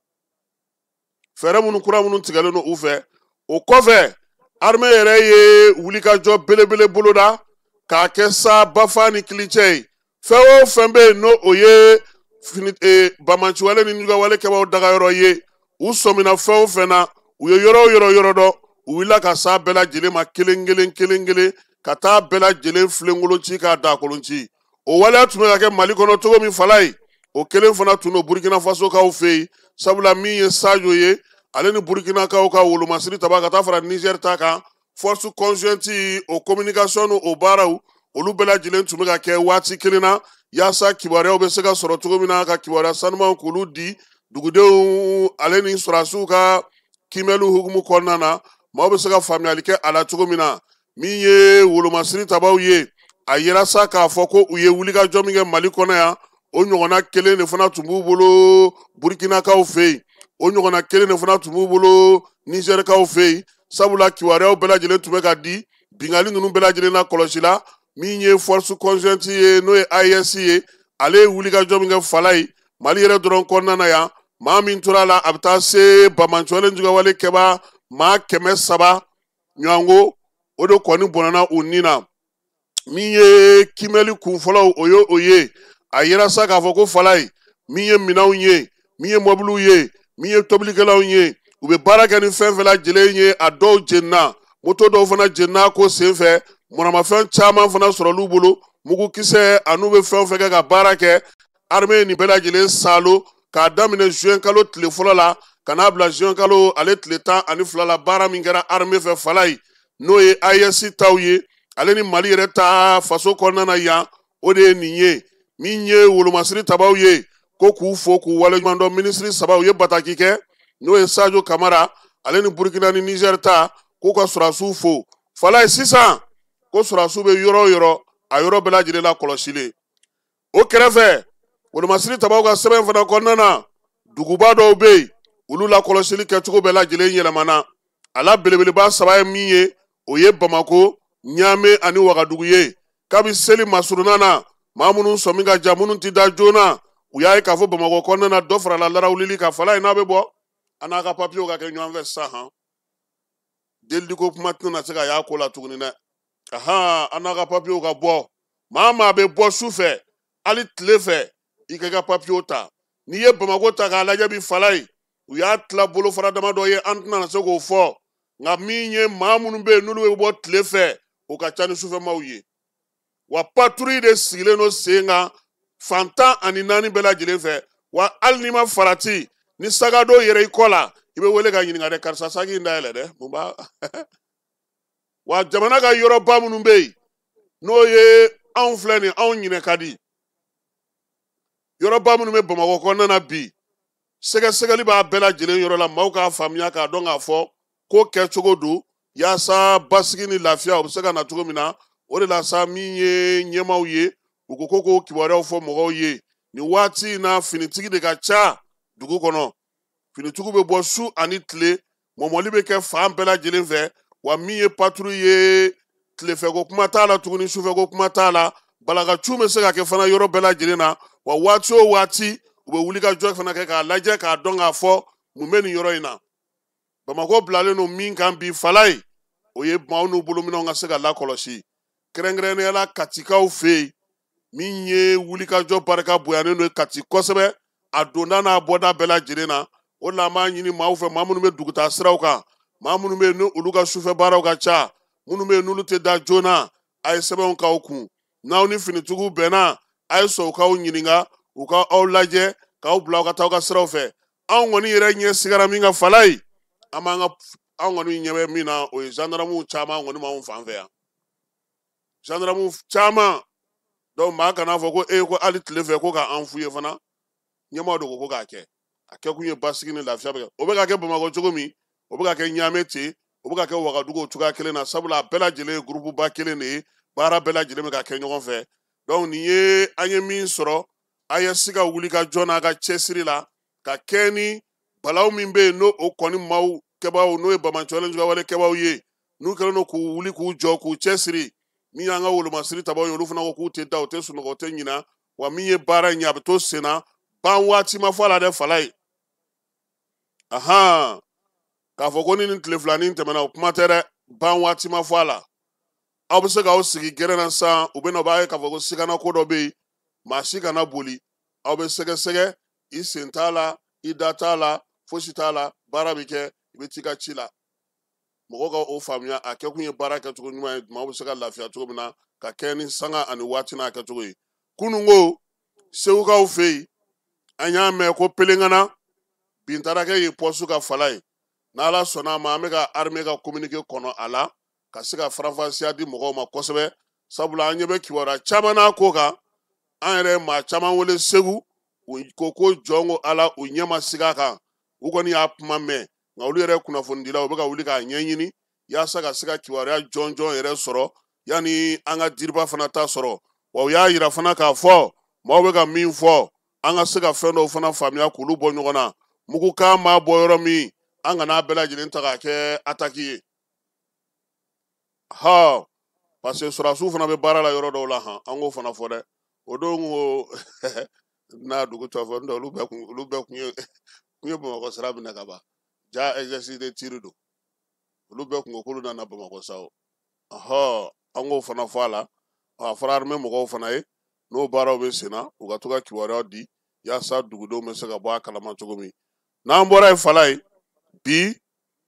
Fɛɛrɛ minnu kura minnu tigɛlen don u fɛ, o kɔfɛ armée yɛrɛ ye wulikajɔ belebele boloda k'a kɛ sa bafa ni kilicɛ ye. Fɛn o fɛn bɛ yen n'o o ye fini bamanciwale ni ɲugawale kɛbaaw dagayɔrɔ ye, u sɔmina fɛn o fɛn na, u ye yɔrɔ o yɔrɔ yɔrɔ dɔn, u wulila ka s'a bɛɛ lajɛlen ma kelen kelen kelen kelen ka taa bɛɛ lajɛlen filenkolon ci k'a dakolon ci. O waleya tun bɛ ka kɛ Mali kɔnɔ cogo min Falayi, o kelen fana tun don Burkina Fasokaw fɛ yen, sabula min ye Sadio ye, ale ni Burkinakaw ka wolomasiri taba ka taa fara Niger ta kan, force conjointe o communication n'o baaraw olu bɛɛ lajɛlen tun bɛ ka kɛ waati kelen na, yaasa kibaruyaw bɛ se ka sɔrɔ cogo min na, ka kibaruya sanumanw k'olu di dugudenw ale ni sɔrɔdasiw ka kiimɛliw hukumu kɔnɔna na, maaw bɛ se ka faamuyali kɛ a la cogo min na. Min ye wolomasiri tabaw ye, a yera sa k'a fɔ ko u ye wulikajɔ min kɛ Mali kɔnɔ yan, o ɲɔgɔnna kelen de fana tun b'u bolo Burkinakaw fɛ yen, o ɲɔgɔnna kelen de fana tun b'u bolo Nizɛrikaw fɛ yen, sabula kibaruyaw bɛɛ lajɛlen tun bɛ ka di binkanni ninnu bɛɛ lajɛlen na kɔlɔsi la. Min ye force conjointe ye n'o ye AES ye, ale ye wulikajɔ min kɛ Falayi Mali yɛrɛ dɔrɔn kɔnɔna na yan, maa min tora a la a bɛ taa se bamanciwale jugawale kɛbaa maa 300 ɲɔgɔnko, o de kɔni bɔnna u ni na. Min ye kiimɛli kunfɔlɔw o ye o ye, a yera sa k'a fɔ ko Falayi min ye minɛnw ye, min ye mɔbiliw ye, min ye tobilikɛlanw ye, u bɛ baara kɛ ni fɛn fɛn lajɛlen ye, a dɔw jenina, moto dɔw fana jenina ko senfɛ, mɔnamafɛn caman fana sɔrɔl'u bolo, mugukisɛ an'u bɛ fɛn o fɛn kɛ ka baara kɛ. Armée nin bɛɛ lajɛlen salo k'a daminɛ juin kalo tile fɔlɔ la ka n'a bila juin kalo ale tile 12 la, baara min kɛra armée fɛ Falayi n'o ye AES taw ye, ale ni Mali yɛrɛ ta faso kɔnɔna na yan, o de ye nin ye. Min ye wolomasiri tabaw ye, ko k'u fo k'u waleɲuman dɔn, minisiri 3 u ye bataki kɛ, n'o ye Sadio Kamara ale ni Burkina ni Niger ta, k'u ka sɔrɔdasiw fo. Falayi sisan ko sɔrɔdasiw bɛ yɔrɔ o yɔrɔ, a yɔrɔ bɛɛ lajɛlen la kɔlɔsilen. O kɛrɛfɛ wolomasiri tabaw ka sɛbɛn fana kɔnɔna na, duguba dɔw bɛ yen, olu la kɔlɔsili kɛcogo bɛɛ lajɛlen yɛlɛmana. A la belebeleba 3 ye min ye, o ye Bamako, Ɲame ani Wagadugu ye. Kabi seli masurunna na, maa minnu sɔmi ka ja, minnu ti da joona, u y'a ye k'a fɔ Bamakɔ kɔnɔna na dɔ farala larawulili kan. Falayi n'a bɛ bɔ, a n'a ka papiyew ka kɛ ɲɔgɔn fɛ sisan han. Deliliko kuma tɛna se ka y'a ko la tuguni dɛ. Ahan, a n'a ka papiyew ka bɔ. Maa bɛ bɔ su fɛ, hali tile fɛ, i ka i ka papiyew ta. N'i ye Bamakɔ ta k'a lajɛ bi Falayi, u y'a tila bolofara damadɔ ye, an tɛna se k'o fɔ. Nka min ye maa minnu bɛ yen n'olu bɛ bɔ tile fɛ, o ka ca ni sufɛmaw ye. Wa patrouille de sigilen don sen kan fan 14 bɛɛ lajɛlen fɛ. Wa hali n'i ma farati, ni sagado yɛrɛ i kɔ la, i bɛ wele ka ɲininka dɛ, karisa saki in dayɛlɛ dɛ, mun b'a wa jamana ka yɔrɔba minnu bɛ yen, n'o ye anw filɛ nin, anw ɲinɛ ka di. Yɔrɔba minnu bɛ Bamakɔ kɔnɔna na bi, sɛgɛsɛgɛli b'a bɛɛ lajɛlen yɔrɔ la, maaw k'a faamuya k'a dɔn k'a fɔ ko kɛcogo don, yaasa basigi ni lafiya o bɛ se ka na cogo min na. O de la sa min ye ɲɛmaaw ye, u ko ko k'o kibaruyaw fɔ mɔgɔw ye. Nin waati in na, finitigi de ka ca dugu kɔnɔ. Finitigiw bɛ bɔ su ani tile, mɔmɔli bɛ kɛ fan bɛɛ lajɛlen fɛ. Wa min ye patrouille ye, tilefɛko kuma t'a la tuguni, sufɛko kuma t'a la, balakacu bɛ se ka kɛ fana yɔrɔ bɛɛ lajɛlen na. Wa waati o waati, u bɛ wuli ka jɔ fana kɛ k'a lajɛ k'a dɔn k'a fɔ mun bɛ nin yɔrɔ in na. Bamakɔ bilalen don min kan bi Falayi, o ye maaw n'u bolominɛnw ka se ka lakɔlɔsi, kɛrɛnkɛrɛnnenya la Katikaw fɛ yen. Min ye wulikajɔ barika bonyanen don Kati kosɛbɛ, a donda n'a bɔda bɛɛ lajɛlen na. O de la an b'a ɲini maaw fɛ, maa minnu bɛ dugutaa siraw kan, maa minnu bɛ yen ni olu ka sufɛ baaraw ka ca, minnu bɛ yen n'olu tɛ da joona, a ye sɛbɛnw k'aw kun. N'aw ni finitigiw bɛnna, a ye sɔn u k'aw ɲininka, u ka aw lajɛ, k'aw bila aw ka taa aw ka siraw fɛ. Anw kɔni yɛrɛ ɲɛ sigara min kan Falayi, an b'an ka, anw kɔni ɲɛ bɛ min na, o ye gendarmew caman kɔni b'anw fan fɛ yan. Gendarmew caman. Donc maa kana fɔ ko e ko hali tile fɛ ko k'an f'u ye fana, ɲɛmaaw de ko ko k'a kɛ. A kɛkun ye basigi ni lafiya bɛ kɛ. O bɛ ka kɛ Bamakɔ cogo min, o bɛ ka kɛ Ɲamɛ ten, o bɛ ka kɛ Wagadugu o cogoya kelen na, sabula a bɛɛ lajɛlen ye gurupuba kelen de ye, baara bɛɛ lajɛlen bɛ ka kɛ ɲɔgɔn fɛ. Donc nin ye an ye min sɔrɔ AES ka wuli ka jɔ n'a ka cɛsiri la ka kɛ ni balawu min bɛ yen n'o o kɔni maaw kɛbaaw n'o ye banbaanciwale juguyawale kɛbaaw ye, n'u kɛlen don k'u wuli k'u jɔ k'u cɛsiri. Min y'an ka wolomasiri tabaw ye, olu fana ko k'u tɛ da, u tɛ sunɔgɔ, u tɛ ɲina. Wa min ye baara in ye, a bɛ to sen na, ban waati ma fɔ a la dɛ, Falaye. Ahan, k'a fɔ ko ni nin tile filanin tɛmɛna, o kuma tɛ dɛ, ban waati ma fɔ a la. Aw bɛ se k'aw sigi gɛrɛn na sisan, u bɛ na, u b'a ye k'a fɔ ko sigana ko dɔ bɛ yen, maa si kana boli, aw bɛ sɛgɛsɛgɛ, i sen t'a la, i da t'a la, fosi t'a la, baara bɛ kɛ, i bɛ t'i ka ci la. Mɔgɔw ka o faamuya, a kɛkun ye baara kɛcogo ɲuman ye, maaw bɛ se ka lafiya cogo min na, ka kɛ ni sanga ani waati n'a kɛcogo ye. Kununko Segukaw fɛ yen, an y'a mɛn ko Pelengana bin taara kɛ yen pɔsu ka fala ye. N'Ala sɔnna a ma, an bɛ ka armée ka communiqué kɔnɔ a la ka se ka faranfasiya di mɔgɔw ma kosɛbɛ, sabula an ɲɛ bɛ kibaruya caman n'a ko kan. An yɛrɛ ye maa caman wele Segu, u ko ko jɔn ko Ala, u ɲɛ ma siga kan, u kɔni y'a kuma mɛn, nka olu yɛrɛ kunnafonidilaw, u bɛ ka wuli k'a ɲɛɲini yaasa ka se ka kibaruya jɔnjɔn yɛrɛ sɔrɔ yanni an ka diriba fana ta sɔrɔ. Wa u y'a yira fana k'a fɔ maaw bɛ ka min fɔ, an ka se ka fɛn dɔw fana faamuya k'olu bɔ ɲɔgɔn na. Mugukan maa bɔ yɔrɔ min, an kana bɛɛ lajɛlen ta k'a kɛ ataki ye. Ha, parce que sɔrɔdasiw fana bɛ baara la yɔrɔ dɔw la, han, an k'o fana fɔ dɛ. O don ko n'a dugu tɔ fɔ, n'o tɛ olu bɛɛ kun ye Bamakɔ sira minɛ ka ban. Ja exercice de tir don, olu bɛɛ kun ko k'olu nana Bamakɔ sa o. Ɔhɔ, an k'o fana fɔ a la. A fɔra armée mɔgɔw fana ye, n'o baaraw bɛ sen na, u ka to ka kibaruya di yaasa dugudenw bɛ se ka bɔ a kalama cogo min. N'an bɔra yen, Falaye, bi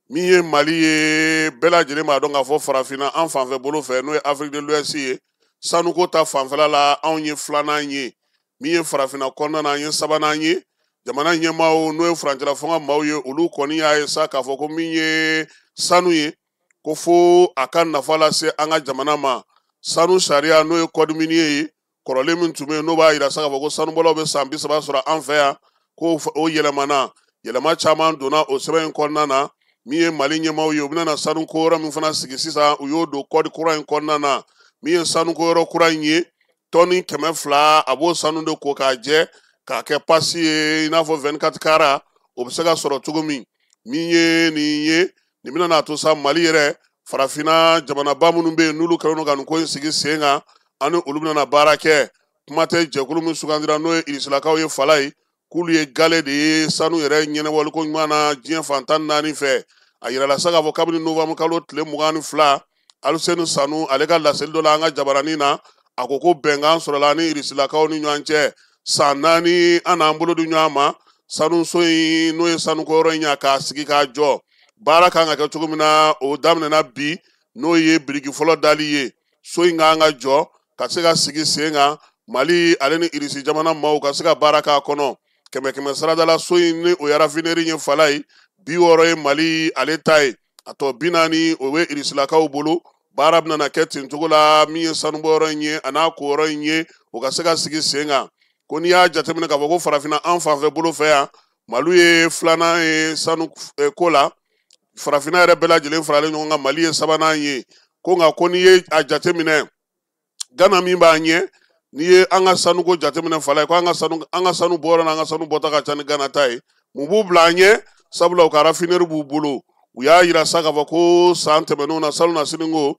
min ye Mali ye, bɛɛ lajɛlen b'a dɔn k'a fɔ farafinna an fanfɛ bolo fɛ, n'o ye Afrique de l'Ouest ye, sanuko ta fanfɛla la, anw ye filanan ye. Min ye farafinna kɔnɔna na, an ye sabanan ye. Jamana ɲɛmaaw, n'o ye furancɛla fanga maaw ye, olu kɔni y'a ye sa k'a fɔ ko min ye sanu ye, ko fo a ka nafa lase an ka jamana ma. Sanu sariya, n'o ye code minier ye, kɔrɔlen min tun bɛ yen, n'o b'a yira sa k'a fɔ ko sanubɔlaw bɛ san 30 sɔrɔ an fɛ yan, ko o yɛlɛmana, yɛlɛma caman donna o sɛbɛn in kɔnɔna na. Min ye Mali ɲɛmaaw ye, u bɛna sanuko yɔrɔ min fana sigi sisan, u y'o don code kura in kɔnɔna na. Min ye sanuko yɔrɔ kura in ye, tɔni 200, a b'o sanu de ko k'a jɛ k'a kɛ pasi ye, i n'a fɔ 24 carats, o bɛ se ka sɔrɔ cogo min. Min ye nin ye, nin bɛna n'a to sa Mali yɛrɛ, farafinna jamanaba minnu bɛ yen, n'olu kɛlen don ka nin ko in sigi sen kan, an ni olu bɛna baara kɛ. Kuma tɛ jɛkulu min sugandira, n'o ye Irisilakaw ye, Falaye, k'olu ye gale de ye sanu yɛrɛ ɲɛnabɔliko ɲuman na diɲɛ fan 14 fɛ. A yirala sa k'a fɔ kabini novembre kalo tile 22, Aluseni Sanu ale ka laseli dɔ la an ka jabaranin na, a ko ko bɛnkan sɔrɔla ni Irisilakaw ni ɲɔgɔn cɛ, san 4 an n'an bolo di ɲɔgɔn ma, sanuso in n'o ye sanuko yɔrɔ in ye, k'a sigi k'a jɔ. Baara kan ka kɛ cogo min na, o daminɛna bi, n'o ye biriki fɔlɔ dali ye. So in kan ka jɔ ka se ka sigi sen kan, Mali ale ni Irisi jamana maaw ka se ka baara k'a kɔnɔ. Kɛmɛ kɛmɛ sarada la, so in ni o ye raffinerie ye, Falaye, 60 ye Mali ale ta ye, a tɔ 40 o bɛ Irisilakaw bolo. Baara bɛna kɛ ten cogo la, min ye sanubɔyɔrɔ in ye a n'a koyɔrɔ in ye, o ka se ka sigi sen kan. Ko n'i y'a jateminɛ k'a fɔ ko farafinna an fanfɛ bolo fɛ yan, Mali ye filanan ye sanu ko la, farafinna yɛrɛ bɛɛ lajɛlen faralen ɲɔgɔn kan, Mali ye sabanan ye. Ko nka ko n'i ye a jateminɛ, Gana min b'an ɲɛ, n'i ye an ka sanuko jateminɛ, Falaye, ko an ka sanu bɔyɔrɔ n'an ka sanu bɔta ka ca ni Gana ta ye. Mun b'u bila an ɲɛ? Sabula u ka raffinerie b'u bolo. U y'a yira sa k'a fɔ ko san tɛmɛnenw na, salon na sini ko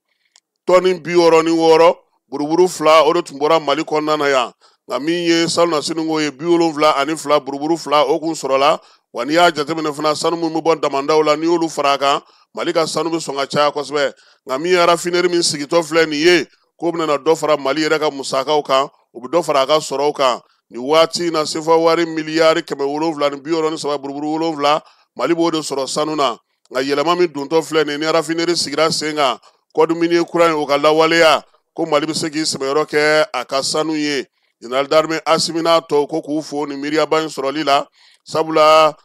tɔni 66 buruburu 2, o de tun bɔra Mali kɔnɔna na yan. Nka min ye salon na sini ko ye, 72 buruburu 2, o kun sɔrɔla. Wa n'i y'a jateminɛ fana, sanu minnu bɛ bɔ damandaw la, n'i y'olu fara a kan, Mali ka sanu bɛ sɔn ka caya kosɛbɛ. Nka min ye raffinerie min sigitɔ filɛ nin ye, k'o bɛna dɔ fara Mali yɛrɛ ka musakaw kan, o bɛ dɔ fara a ka sɔrɔw kan. Nin waati in na, sefa wari miliyari 763 buruburu 7, Mali b'o de sɔrɔ sanu na. Nka yɛlɛma min dontɔ filɛ nin ye, ni raffinerie sigira sen kan, code minier kura in o ka lawaleya, ko Mali bɛ se k'i sɛmɛyɔrɔ kɛ a ka sanu ye. Général d'armée Assimi n'a tɔw ko k'u fo nin miiriyaba in sɔrɔli la, sabula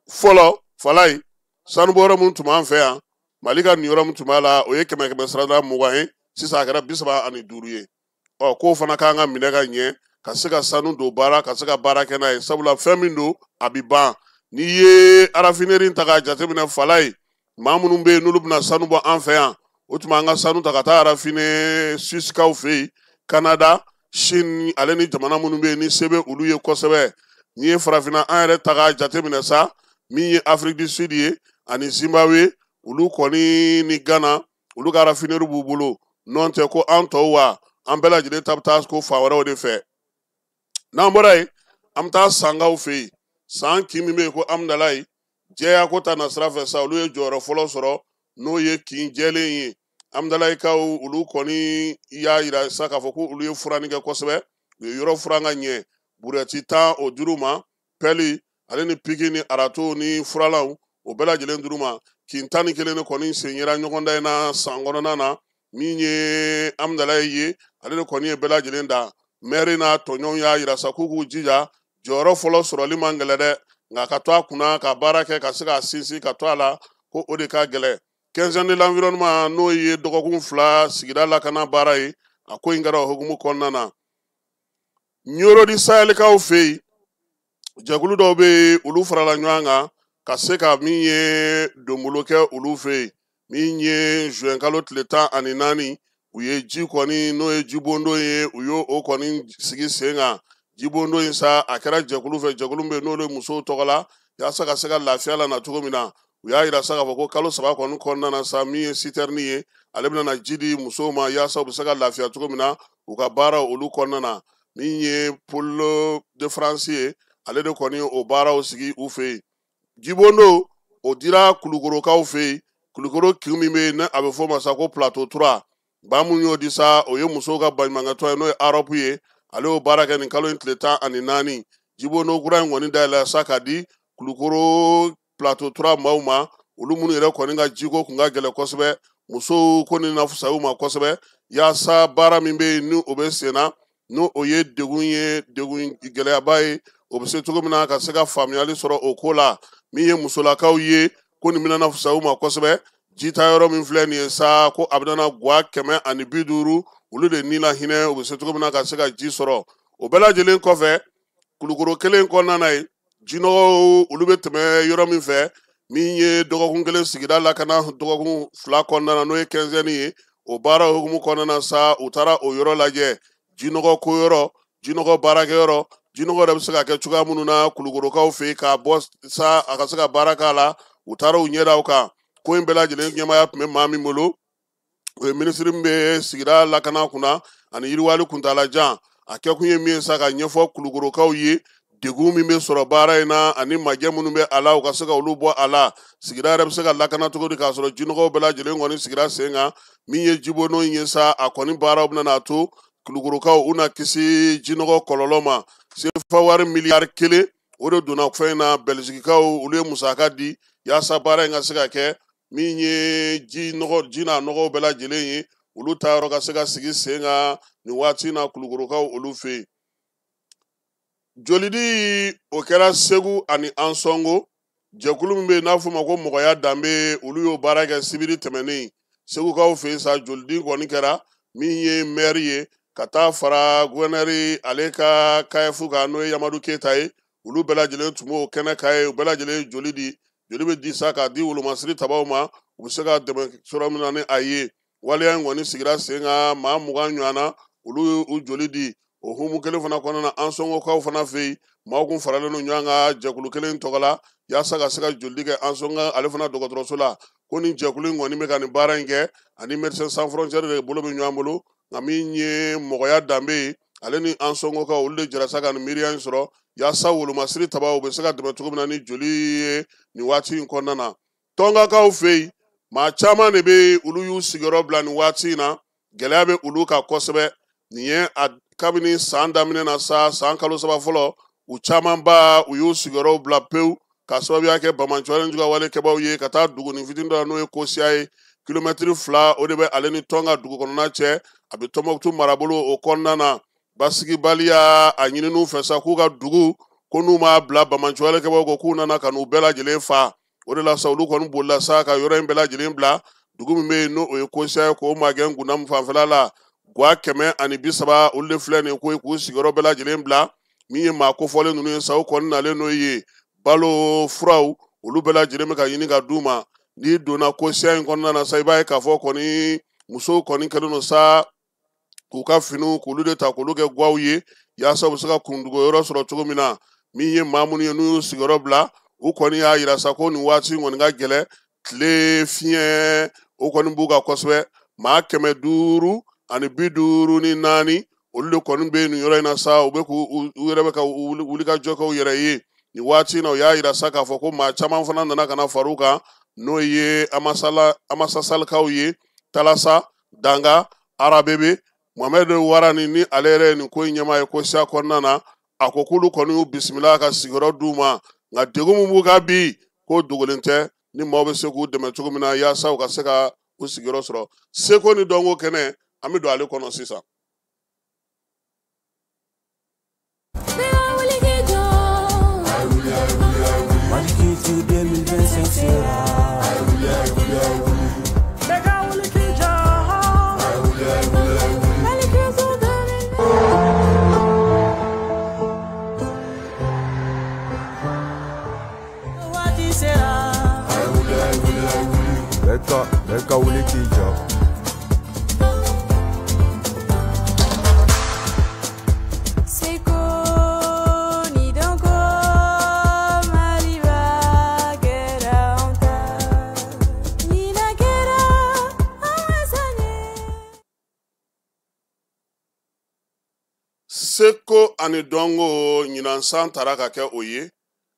fɔlɔ, Falaye, sanubɔyɔrɔ min tun b'an fɛ yan, Mali ka niyɔrɔ min tun b'a la, o ye kɛmɛ kɛmɛ sarada 20 ye, sisan a kɛra 35 ye. Ɔ, k'o fana k'an ka minɛ ka ɲɛ, ka se ka sanu don baara, ka se ka baara kɛ n'a ye, sabula fɛn min don, a bɛ ban. N'i ye raffinerie ta k'a jateminɛ Falaye, maa minnu bɛ yen n'olu bɛna sanu bɔ an fɛ yan, o tuma an ka sanu ta ka taa raffiner Suissekaw fɛ yen, Canada, Chine ale ni jamana minnu bɛ yen ni se bɛ olu ye kosɛbɛ. N'i ye farafinna an yɛrɛ ta k'a jateminɛ sa, min ye Afrique du Sud ye ani Zimbabwe, olu kɔni ni Ghana, olu ka raffinerie b'u bolo. N'o tɛ ko an tɔw wa, an bɛɛ lajɛlen ta bɛ taa ko fan wɛrɛw de fɛ. N'an bɔra yen, an bɛ taa Sankaw fɛ yen. San kin min bɛ yen ko Amudalayi, jɛya ko ta nasira fɛ sa, olu ye jɔyɔrɔ fɔlɔ sɔrɔ, n'o ye kin jɛlen ye. Amudalayikaw olu kɔni y'a yira sa k'a fɔ ko olu ye furanni kɛ kosɛbɛ, u ye yɔrɔ furan ka ɲɛ, burɛti 10 o dir'u ma, pɛli ale ni piki ni arato ni furalanw o bɛɛ lajɛlen dir'u ma. Kin 11 de kɔni sen yera ɲɔgɔndan in na san kɔnɔna na. Min ye Amudalayi ye, ale de kɔni ye bɛɛ lajɛlen da. Mɛri n'a tɔɲɔgɔnw y'a yira sa k'u k'u jija, jɔyɔrɔ fɔlɔ sɔrɔli man gɛlɛn dɛ, nka ka to a kunna ka baara kɛ ka se k'a sinsin ka to a la, ko o de ka gɛlɛn. Quinzaine de l'environnement, n'o ye dɔgɔkun 2 sigida lakana baara ye, a ko in kɛra o hukumu kɔnɔna na. Ɲoro di Sahelikaw fɛ yen, jɛkulu dɔw bɛ yen, olu farala ɲɔgɔn kan ka se ka min ye donbolo kɛ olu fɛ yen. Min ye juin kalo tile 14, u ye ji kɔni, n'o ye jibondon ye, u y'o kɔni sigi sen kan. Jibondon in sa, a kɛra jɛkulu fɛ, jɛkulu min bɛ yen n'olu ye musow tɔgɔ la, yaasa ka se ka lafiya lana cogo min na. U y'a yira sa k'a fɔ ko kalo 3 kɔni kɔnɔna na sa, min ye sitɛrini ye, ale bɛna na ji di musow ma yaasa u bɛ se ka lafiya cogo min na u ka baaraw olu kɔnɔna na. Min ye Pôle de France ye, ale de kɔni o baaraw sigi u fɛ yen. Jibondo o dira Kulukorokaw fɛ yen. Kulukoro kin min bɛ yen, ni a bɛ fɔ o ma sa ko Plateau 3, ba mun y'o di sa, o ye musow ka baɲumankɛtɔn ye, n'o ye AROP ye, ale y'o baara kɛ nin kalo in tile 14. Jibondo kura in kɔni dayɛlɛ sa ka di Kulukoro Plateau 3 maaw ma, olu minnu yɛrɛ kɔni ka jiko kun ka gɛlɛn kosɛbɛ, musow ko ni na fisaya u ma kosɛbɛ, yaasa baara min bɛ yen ni o bɛ sen na, n'o o ye degun ye, degun gɛlɛyaba ye, o bɛ se cogo min na ka se ka faamuyali sɔrɔ o ko la. Min ye musolakaw ye, ko nin bɛna na fisaya u ma kosɛbɛ. Jita yɔrɔ min filɛ nin ye sa, ko a bɛna na guwa 150, olu de ni la hinɛ, u bɛ se cogo min na ka se ka ji sɔrɔ. O bɛɛ lajɛlen kɔfɛ, Kulukoro kelen kɔnɔna na yen, jinɔgɔw olu bɛ tɛmɛ yɔrɔ min fɛ, min ye dɔgɔkun kelen sigida lakana dɔgɔkun 2 kɔnɔna na, n'o ye quinzaine ye, o baara hukumu kɔnɔna na sa, u taara o yɔrɔ lajɛ, jinɔgɔ ko yɔrɔ, jinɔgɔ baarakɛyɔrɔ, jinɔgɔ yɛrɛ bɛ se ka kɛ cogoya minnu na Kulukorokaw fɛ yen k'a bɔ sa a ka se ka baara k'a la. U taara u ɲɛ da o kan. Ko in bɛɛ lajɛlen ɲɛmaaya tun bɛ maa min bolo, o ye minisiri min bɛ sigida lakana kunna ani yiriwali kuntaalajan. A kɛkun ye min ye sa, ka ɲɛfɔ Kulukorokaw ye degun min bɛ sɔrɔ baara in na ani majɛ minnu bɛ a la, u ka se ka olu bɔ a la. Sigida yɛrɛ bɛ se ka lakana cogo di k'a sɔrɔ jinɔgɔw bɛɛ lajɛlen kɔni sigira sen kan. Min ye jibondo in ye sa, a kɔni baaraw bɛna n'a to Kulukorokaw u na kisi jinɔgɔ kɔlɔlɔ ma. Sefa wari miliyari 1 o de donna fɛn in na. Bɛlizikikaw olu ye musaka di yaasa baara in ka se ka kɛ. Min ye ji nɔgɔ, ji n'a nɔgɔw bɛɛ lajɛlen ye, olu ta yɔrɔ ka se ka sigi sen kan nin waati in na Kulukorokaw olu fɛ yen. Jolidi o kɛra Segu ani Ansɔngo. Jɛkulu min bɛ yen n'a fɔ o ma ko mɔgɔya danbe, olu y'o baara kɛ sibiri tɛmɛnen. Segukaw fɛ yen sa, jolidi kɔni kɛra min ye mɛri ye ka taa fara guvɛnɛri ale ka KF kan, n'o ye Yamadu Keyita ye. Olu bɛɛ lajɛlen tun b'o kɛnɛ kan ye, u bɛɛ lajɛlen ye joli di. Joli bɛ di sa k'a di wolomasiri tabaw ma, u bɛ se ka dɛmɛ sɔrɔ min na ni a ye. Waleya in kɔni sigira sen kan, maa 20 ɲɔgɔn na, olu y'u joli di. O hukumu kelen fana kɔnɔna na, Ansɔngokaw fana fɛ yen, maaw kun faralen don ɲɔgɔn kan jɛkulu kelen tɔgɔ la, yaasa ka se ka joli kɛ Ansɔnga ale fana dɔgɔtɔrɔso la. Ko nin jɛkulu in kɔni bɛ ka nin baara in kɛ, ani Médecins Sans Frontières de bolo bɛ ɲɔgɔn bolo. Nka min ye mɔgɔya danbe ye, ale ni Ansɔngokaw olu de jɛra sa ka nin miiriya in sɔrɔ, yaasa wolomasiri tabaw bɛ se ka dɛmɛ cogo min na ni joli ye nin waati in kɔnɔna na. Tɔngakaw fɛ yen, maa caman de bɛ yen, olu y'u sigiyɔrɔ bila nin waati in na. Gɛlɛya bɛ olu kan kosɛbɛ. Nin ye a kabini san daminɛ na sa, san kalo 3 fɔlɔ, u camanba u y'u sigiyɔrɔw bila pewu ka sababuya kɛ banbaanciwale juguya wale kɛbaaw ye ka taa dugu ni fitinin dɔ la, n'o ye Kosiya ye. Kilomɛtiri 2 o de bɛ ale ni Tɔnka dugu kɔnɔna cɛ, a bɛ Tɔnbɔkutu marabolo o kɔnɔna na. Basigibaliya a ɲininiw fɛ sa k'u ka dugu ko n'u m'a bila banbaanciwale kɛbaaw ko k'u nana ka n'u bɛɛ lajɛlen fa. O de la sa, olu kɔni bolila sa ka yɔrɔ in bɛɛ lajɛlen bila. Dugu min bɛ yen n'o ye Kosiya ye, k'o magɛn Gundamu fanfɛla la, guwa 130 olu de filɛ nin ye ko k'u sigiyɔrɔ bɛɛ lajɛlen bila. Min ye maa kofɔlen ninnu ye sa, o kɔni nalen n'o ye. Balo, furaw, olu bɛɛ lajɛlen bɛ ka ɲini ka d'u ma. N'i donna Kosiya in kɔnɔna na sa, i b'a ye k'a fɔ kɔni musow kɔni kɛlen don sa k'u ka finiw k'olu de ta k'olu kɛ gwaw ye, yaasa u bɛ se ka kundugu yɔrɔ sɔrɔ cogo min na. Min ye maa minnu ye n'u y'u sigiyɔrɔ bila, u kɔni y'a yira sa ko nin waati in kɔni ka gɛlɛn, tile fiɲɛ o kɔni b'u kan kosɛbɛ. Maa 554 olu de kɔni bɛ nin yɔrɔ in na sa, u bɛ k'u u yɛrɛ bɛ ka wuli ka jɔ kɛ u yɛrɛ ye. Nin waati in na, u y'a yira sa k'a fɔ ko maa caman fana nana ka na far'u kan, n'o ye Amasasalikaw ye, Talasa, Danga, Arabebe. Mohamed Warani ni ale yɛrɛ ye nin ko in ɲɛmaa ye Kosiya kɔnɔna na, a ko k'olu kɔni y'u bisimila ka sigiyɔrɔ d'u ma, nka degun min b'u kan bi, k'o dogolen tɛ, ni maaw bɛ se k'u dɛmɛ cogo min na yaasa u ka se ka u sigiyɔrɔ sɔrɔ. Seko ni dɔnko kɛnɛ, an bɛ don ale kɔnɔ sisan. Mali Culture 2025 sera. Bɛɛ ka wuli k'i jɔ. Seko ni dɔnko, Maliba kɛra anw ta. Ɲinan kɛra an ka san ye. Seko ani dɔnko ɲinan san tara ka kɛ o ye.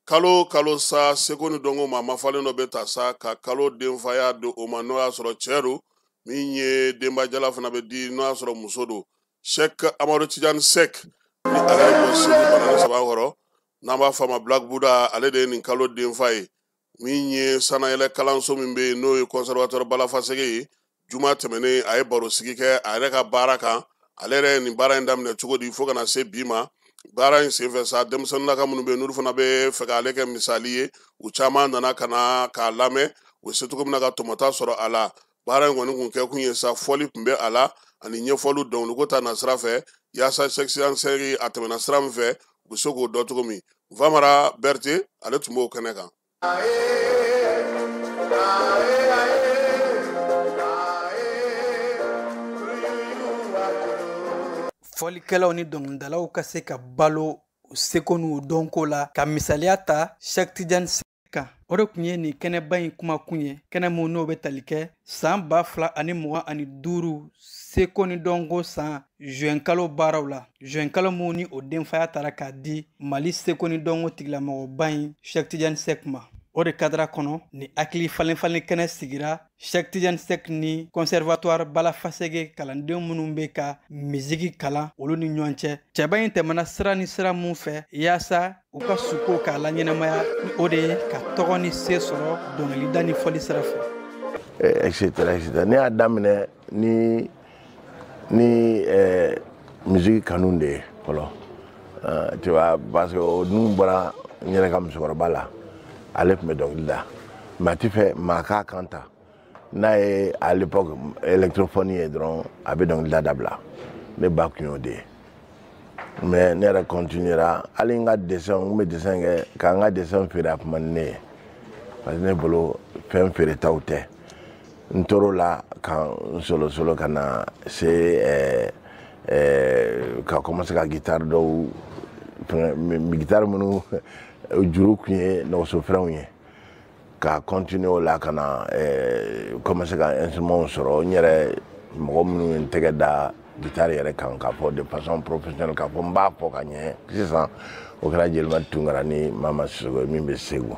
Kalo kalo sa, seko ni dɔnko maa mafalen dɔ bɛ ta sa ka kalo denfaya di o ma, n'o y'a sɔrɔ cɛ don, min ye denbajala fana bɛ di, n'o y'a sɔrɔ muso don. Cheikh Amadu Tidiane Seck ni ale bɛ bɔ Segu Banani saba kɔrɔ, n'an b'a fɔ a ma Black Buddha, ale de ye nin kalo denfa ye. Min ye sanayɛlɛ kalanso min bɛ yen, n'o ye conservatoire Balafasege ye, juma tɛmɛnen a ye baro sigi kɛ a yɛrɛ ka baara kan, ale yɛrɛ ye nin baara in daminɛ cogo di fo ka na se bi ma. Baara in senfɛ sa, denmisɛnninlaka minnu bɛ yen n'olu fana bɛ fɛ k'ale kɛ misali ye, u caman nana ka na k'a lamɛn, u bɛ se cogo min na ka tɔmɔta sɔrɔ a la. Baara in kɔni kun kɛ kun ye sa, fɔli tun bɛ a la ani ɲɛfɔliw dɔnkiliko ta na sira fɛ, yaasa Cheikh Tidiane Seck a tɛmɛna sira min fɛ, u bɛ se k'o dɔn cogo min. Famara Berete ale tun b'o kɛnɛ kan. Fɔlikɛlaw ni dɔnkilidalaw ka se ka balo u seko n'u dɔnko la, ka misaliya ta Cheikh Tidiane Seck kan. O de tun ye nin kɛnɛba in kumakun ye, kɛnɛ mun n'o bɛ tali kɛ san 2025 seko ni dɔnko san juin kalo baaraw la. Juin kalo mun ni o denfaya tara k'a di Mali seko ni dɔnko tigilamɔgɔba in Cheikh Tidiane Seck ma. O de kadara kɔnɔ, ni hakili falen falen kɛnɛ sigira Cheikh Tidiane Seck ni conservatoire Balafasege kalanden minnu bɛ ka misigi kalan olu ni ɲɔgɔn cɛ. Cɛba in tɛmɛna sira ni sira mun fɛ yaasa u ka suko k'a laɲɛnamaya, ni o de ye ka tɔgɔ ni se sɔrɔ dɔnkilida ni fɔli sira fɛ. Et cetera, et cetera. Ne y'a daminɛ ni misigi kanu de ye fɔlɔ. Tu vois, parce que o dun bɔra n yɛrɛ ka musokɔrɔba la. Ale tun bɛ dɔnkili da, mais a ti fɛ maa k'a kan ta. N'a ye à l'époque électrophone ye dɔrɔn, a bɛ dɔnkili da dabila. Ne ba tun y'o de ye. Mais ne yɛrɛ continuera, hali n ka dessin, n kun bɛ dessin kɛ, ka n ka dessin feere a kun man di ne ye. Parce que ne bolo fɛn feeretaw tɛ. N tor'o la ka n solo solo ka na se ka commencer ka guitare dɔw fɛngɛ, guitare minnu juru kun ye nɛgɛso fɛrɛnw ye, ka continuer o la ka na commencer ka instrument sɔrɔ n yɛrɛ. Mɔgɔ minnu ye n tɛgɛ da guitare yɛrɛ kan k'a fɔ de façon professionnelle, k'a fɔ n b'a fɔ ka ɲɛ sisan, o kɛra Jeliba Tunkara ni Mama Sisoko ye min bɛ Segu,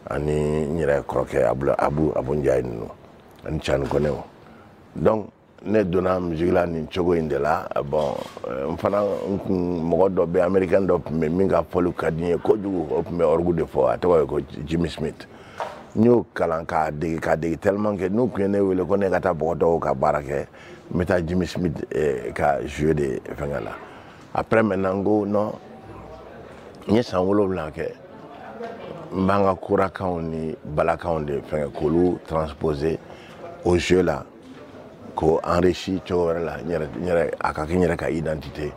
ani n yɛrɛ kɔrɔkɛ Abu Abu Njayi ninnu ani Cani Kɔnɛw. Donc ne donna musique la nin cogo in de la. Bon, n fana n kun mɔgɔ dɔ bɛ, américain dɔ tun bɛ min ka fɔliw ka di n ye kojugu, o tun bɛ orgue de fɔ, a tɔgɔ ye ko Jimmy Smith. N y'o kalan k'a dege k'a dege tellement que n'u tun ye ne wele ko ne ka taa bɔgɔ dɔw ka baara kɛ, n bɛ taa Jimmy Smith ka jouer de fɛngɛ la. Après maintenant n ko non, n ye san 7 kɛ n b'an ka korakanw ni balakanw de fɛngɛ k'olu transposer au jeu la, k'o enrichi cogo wɛrɛ la, n yɛrɛ a ka kɛ n yɛrɛ ka identité.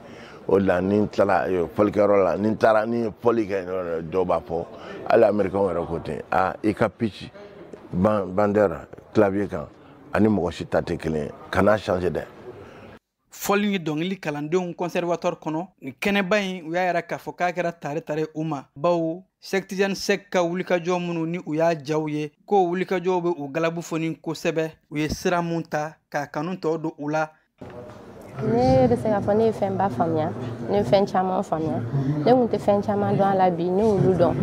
O de la ni n tilala fɔlikɛyɔrɔ la, ni n taara ni n ye fɔli kɛ, dɔw b'a fɔ, hali américain yɛrɛ ko ten, aa i ka pitch bandeur clavier kan ani mɔgɔ si ta tɛ kelen ye, kana changer dɛ. Fɔli ni dɔnkili kalandenw conservatoire kɔnɔ, nin kɛnɛba in, u y'a yira k'a fɔ k'a kɛra tare tare u ma, bawo Cheick Tidiane Seck ka wulikajɔ minnu ni u y'a jaw ye, k'o wulikajɔw bɛ u galabu foni kosɛbɛ. U ye sira mun ta k'a kanu tɔ don u la. Ne bɛ se k'a fɔ ne ye fɛnba faamuya, ne ye fɛn caman faamuya. Ne tun tɛ fɛn caman dɔn a la, bi ne y'olu dɔn,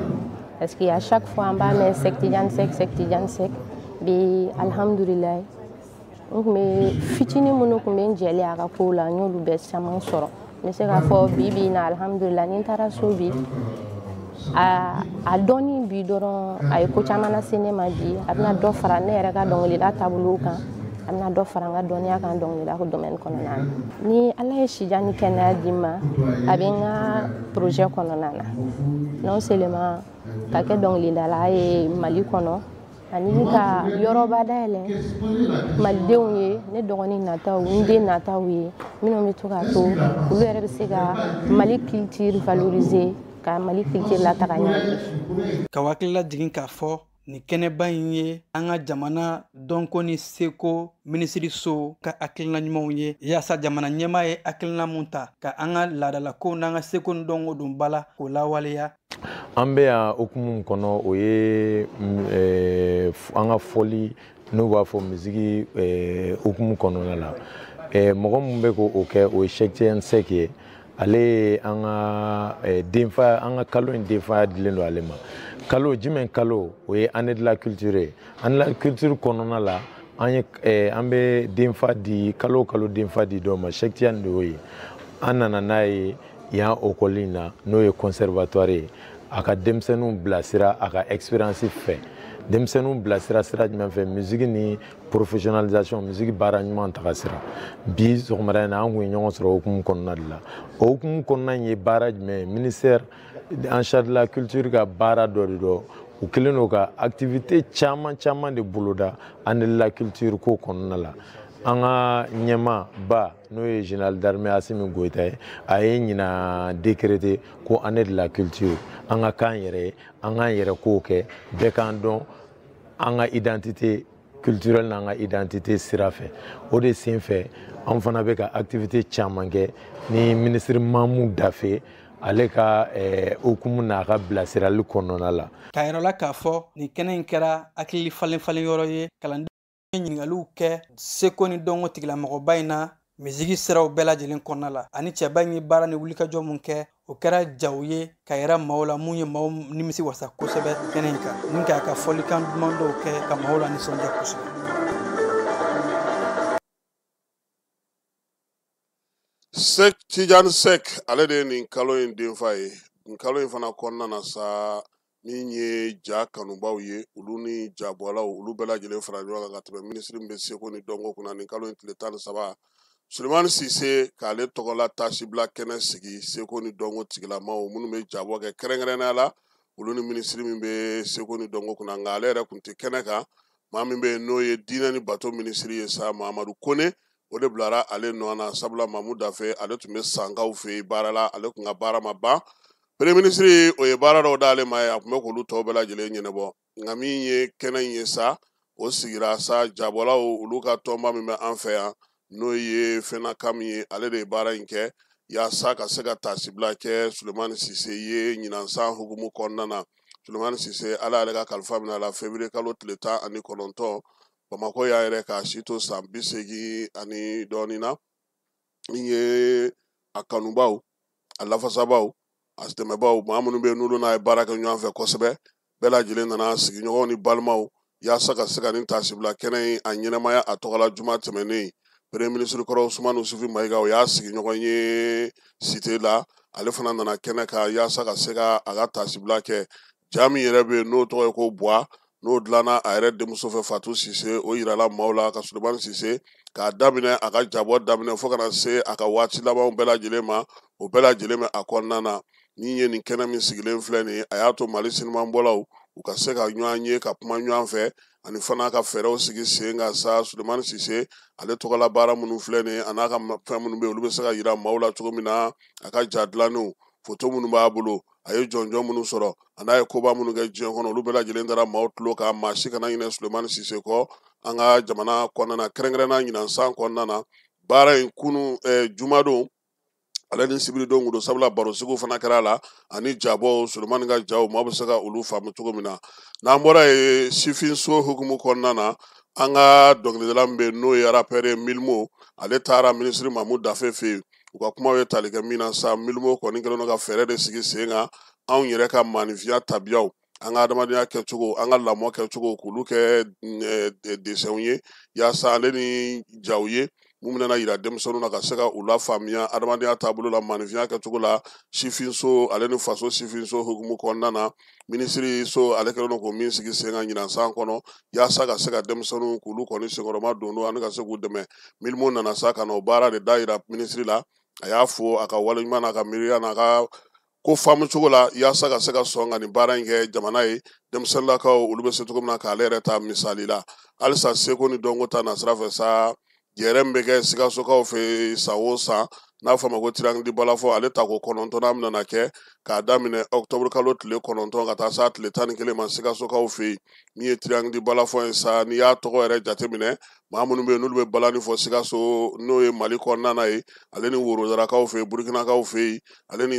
parce que à chaque fois an b'a mɛn Cheick Tidiane Seck, Cheick Tidiane Seck. Bi alhamdulilayi, n tun bɛ fitinin minnu tun bɛ n jɛlen a ka kow la, n y'olu bɛɛ caman sɔrɔ. N bɛ se k'a fɔ bi bi in na, alhamdulilayi, ni n taara so bi, a dɔnni bi dɔrɔn a ye ko caman lase ne ma. Bi a bɛna dɔ fara ne yɛrɛ ka dɔnkilida taabolo kan, a bɛna dɔ fara n ka dɔnniya kan dɔnkilida ko domaine kɔnɔna na. Ni Ala ye sijan ni kɛnɛya di n ma, a bɛ n ka projet kɔnɔna na, non seulement ka kɛ dɔnkilidala ye Mali kɔnɔ, ani ka yɔrɔba dayɛlɛ malidenw ye, ne dɔgɔnin nataw, n den nataw ye, minnu bɛ to k'a to olu yɛrɛ bɛ se ka Mali culture valoriser, ka Mali culture lataga ɲɛ. Ka hakili lajigin k'a fɔ nin kɛnɛba in ye an ka jamana dɔnko ni seko minisiriso ka hakilina ɲumanw ye, yaasa jamana ɲɛmaa ye hakilina mun ta ka an ka laadalakow n'an ka seko ni dɔnko don ba la, k'o lawaleya. An bɛ yan hukumu min kɔnɔ, o ye an ka fɔli, n'u b'a fɔ misigi hukumu kɔnɔna la. Mɔgɔ min bɛ k'o kɛ, o ye Cheick Tidiane Seck ye. Ale ye an ka denfa, an ka kalo in denfaya dilen don ale ma. Kalo jumɛn kalo? O ye année de la culture ye. Année de la culture kɔnɔna la, an ye an bɛ denfa di kalo o kalo, denfa di dɔw ma. Cheick Tidiane de y'o ye. An nana n'a ye yan ekɔli in na, n'o ye conservatoire ye, a ka denmisɛnninw bilasira a ka expérience fɛ. Denmisɛnninw bilasira sira jumɛn fɛ? Musique ni professionnalisation, musique baara ɲuman taga sira. Bi sɔgɔmada in na, an kun ye ɲɔgɔn sɔrɔ hukumu kɔnɔna de la. O hukumu kɔnɔna in ye baara jumɛn ye? Ministère en charge de la culture ka baara dɔ de dɔn. U kɛlen don ka activité caman caman de boloda année de la culture ko kɔnɔna la. An ka ɲɛma ba, n'o ye général d'armée Assimi Goïta ye, a ye ɲina décrété ko année de la culture, an ka k'an yɛrɛ ye, an k'an yɛrɛ kow kɛ, bɛɛ k'an dɔn an ka identité culturelle n'an ka identité sira fɛ. O de sen fɛ, an fana bɛ ka activité caman kɛ ni ministre Mamu Dafe, ale ka hukumu n'a ka bilasirali kɔnɔna la. K'a yira la k'a fɔ nin kɛnɛ in kɛra hakili falen falen yɔrɔ ye, kalandenw ye ɲininkaliw kɛ seko ni dɔnko tigilamɔgɔba in na misigi siraw bɛɛ lajɛlen kɔnɔna la, ani cɛba in ye baara ni wulikajɔ mun kɛ, o kɛra jaw ye ka yira maaw la, mun ye maaw nimisi wasa kosɛbɛ kɛnɛ in kan, ni k'a ka fɔlikan duman dɔw kɛ ka maaw la nisɔndiya kosɛbɛ. Cheick Tidiane Seck, ale de ye nin kalo in denfa ye. Nin kalo in fana kɔnɔna na sa, min ye ja kanubaw ye, olu ni jabɔlaw, olu bɛɛ lajɛlen fara ɲɔgɔn kan ka tɛmɛ minisiri min bɛ seko ni dɔnko kunna, nin kalo in tile 13, Sulemani Sise, k'ale tɔgɔla taasibila kɛnɛ sigi seko ni dɔnko tigilamaw minnu bɛ jabɔ kɛ kɛrɛnkɛrɛnnenya la, olu ni minisiri min bɛ seko ni dɔnko kunna. Nka ale yɛrɛ tun tɛ kɛnɛ kan. Maa min bɛ yen n'o ye diinɛ ni bato minisiri ye sa, Mahamadu Kone, o de bilara ale nɔ na, sabula Mamu Dafe, ale tun bɛ Sankaw fɛ yen baara la, ale tun ka baara ma ban. Premier ministre, o ye baara dɔw d'ale ma ye, a tun bɛ k'olu tɔw bɛɛ lajɛlen ɲɛnabɔ. Nka min ye kɛnɛ in ye sa, o sigira sa jabɔlaw olu ka tɔnba min bɛ an fɛ yan, n'o ye FENACAM ye, ale de ye baara in kɛ yaasa ka se ka taasibila kɛ Sulemani Sise ye ɲinan san hukumu kɔnɔna na. Sulemani Sise, Ala y'ale ka kalifa minɛ a la février kalo tile 19 Bamakɔ y'a yɛrɛ, k'a si to san 80 ani dɔɔnin na. Min ye a kanubaw, a lafasabaw, a dɛmɛbaw, maa minnu bɛ yen n'olu n'a ye baara kɛ ɲɔgɔn fɛ kosɛbɛ, bɛɛ lajɛlen nana, sigiɲɔgɔnw ni balimaw, yaasa ka se ka nin taasibila kɛnɛ in a ɲɛnamaya a tɔgɔ la juma tɛmɛnen. Premier ministre kɔrɔ Usumani Yusufu Mayiga, o y'a sigiɲɔgɔn ye cité la, ale fana nana kɛnɛ kan yaasa ka se ka a ka taasibila kɛ. Ja min yɛrɛ bɛ yen n'o tɔgɔ ye ko Buwa, n'o dilanna a yɛrɛ denmuso fɛ Fatu Sise, o yirala maaw la ka Sulemani Sise k'a daminɛ a ka jabɔ daminɛ fo ka na se a ka waati labanw bɛɛ lajɛlen ma, o bɛɛ lajɛlen bɛ a kɔnɔna na. Min ye nin kɛnɛ min sigilen filɛ nin ye, a y'a to Mali sinimanbɔlaw u ka se ka ɲɔgɔn ye ka kuma ɲɔgɔn fɛ ani fana ka fɛɛrɛw sigi sen kan sa. Sulemani Sise ale tɔgɔla baara minnu filɛ nin ye, a n'a ka fɛn minnu bɛ yen, olu bɛ se ka yira maaw la cogo min na. A ka ja dilannenw, foto minnu b'a bolo, a ye jɔnjɔn minnu sɔrɔ, a n'a ye koba minnu kɛ diɲɛ kɔnɔ, olu bɛɛ lajɛlen dara maaw tulo kan. Maa si kana ɲinɛ Sulemani Sise kɔ an ka jamana kɔnɔna na, kɛrɛnkɛrɛnnenya ɲinan san kɔnɔna na. Baara in kunu jumadon ale ni sibiridon kun don, sabula barosigiw fana kɛra a la ani jabɔw, Sulemani ka jaw, maa bɛ se ka olu faamu cogo min na. N'an bɔra yen, sifinso hukumu kɔnɔna na, an ka dɔnkilidala min bɛ yen n'o ye rappeur ye Milimo, ale taara minisiri Mamu Dafe fɛ yen. U ka kumaw ye tali kɛ min na sa, Milimo kɔni kɛlen don ka fɛɛrɛ de sigi sen kan anw yɛrɛ ka maaninfinya tabiyaw, an ka adamadenya kɛcogo, an ka lamɔ kɛcogo, k'olu kɛ desɛnw ye yaasa ale ni jaw ye mun bɛna yira denmisɛnninw na ka se ka u lafaamuya adamadenya taabolo la, maaninfinya kɛcogo la. Sifinso ale ni faso sifinso hukumu kɔnɔna na, minisiri so ale kɛlen don k'o min sigi sen kan ɲinan san kɔnɔ yaasa ka se ka denmisɛnninw k'olu kɔni senkɔrɔma don don ani ka se k'u dɛmɛ. Milimo nana sa ka na o baara de da yira minisiri la. A y'a fo a ka waleɲuman n'a ka miiriya n'a ka ko faamu cogo la yaasa ka se ka sɔn ka nin baara in kɛ jamana ye, denmisɛnninlakaw olu bɛ se cogo min na k'ale yɛrɛ ta misali la. Halisa seko ni dɔnko ta nasira fɛ sa, jɛrɛ min bɛ kɛ Sikasokaw fɛ san o san n'a fɔ a ma ko Triangle du Balafon, ale tako 9nan bɛna kɛ k'a daminɛ octobre kalo tile 9 ka taa s'a tile 11 ma Sikasokaw fɛ yen. Min ye Triangle du Balafon ye sa, n'i y'a tɔgɔ yɛrɛ jateminɛ, maa minnu bɛ yen n'olu bɛ balani fɔ Sikaso, n'o ye Mali kɔnɔna na ye, ale ni Worozarakaw fɛ yen, Burukinakaw fɛ yen, ale ni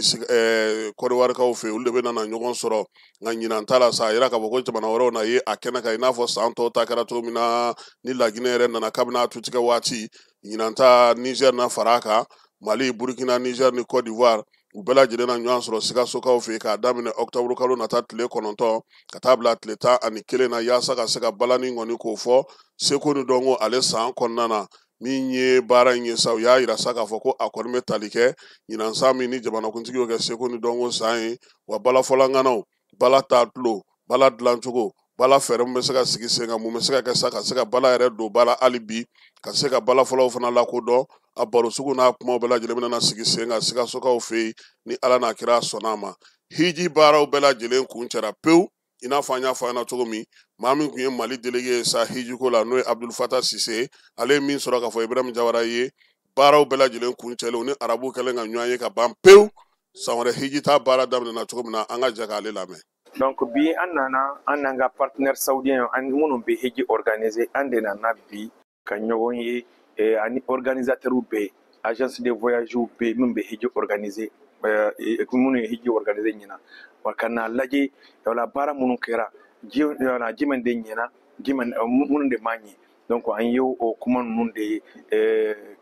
Kɔdiwarikaw fɛ yen, olu de bɛ na ɲɔgɔn sɔrɔ. Nka ɲinan ta la sa, a yira k'a fɔ ko jamana wɛrɛw na ye a kɛnɛ kan, i n'a fɔ san tɔw ta kɛra cogo min na ni Laginɛ yɛrɛ nana kabini a tutigɛ waati. Ɲinan ta Niger na fara a kan, Mali, Burkina, Niger ni Côte d'Ivoire, u bɛɛ lajɛlen na ɲɔgɔn sɔrɔ Sikasokaw fɛ yen k'a daminɛ octobre kalo nata tile 9 ka taa bila tile 11 na yaasa ka se ka balani kɔni k'o fɔ seko ni dɔnko ale san kɔnɔna na. Min ye baara in ye sa, u y'a yira sa k'a fɔ ko a kɔni bɛ tali kɛ ɲinan san min ni jamanakuntigi y'o kɛ seko ni dɔnko san ye. Wa balafɔlaŋanaw, bala taatulo, bala dilancogo, bala fɛɛrɛ min bɛ se ka sigi sen kan, mun bɛ se ka kɛ sa ka se ka bala yɛrɛ don bala hali bi, ka se ka balafɔlaw fana lakodɔn. A baro sugu n'a kumaw bɛɛ lajɛlen bɛna sigi sen kan Sikasokaw fɛ yen ni Ala n'a kira sɔnna a ma. Hiji baaraw bɛɛ lajɛlen kuncɛra pewu, i n'a fɔ an y'a fɔ an ɲɛna cogo min. Maa min tun ye Mali délégué ye sa hijiko la, n'o ye Abdul Fatah Sise, ale ye min sɔrɔ k'a fɔ Ibrahim Jawara ye, baaraw bɛɛ lajɛlen kuncɛlen ni arabu kɛlen ka ɲɔgɔn ye ka ban pewu. San wɛrɛ hiji ta baara daminɛna cogo min na, an ka jɛ k'ale lamɛn. Donc bi an nana, an n'an ka partenaire saoudien an minnu bɛ hiji organiser, an de nana bi ka ɲɔgɔn ye ani organisateur bɛ yen, agence de voyage bɛ yen minnu bɛ hiji organiser, minnu ye hiji organiser ɲinan, wa ka n'a lajɛ wala baara minnu kɛra, jumɛn de ɲɛna, jumɛn minnu de ma ɲɛ. Donc an ye o kuma ninnu de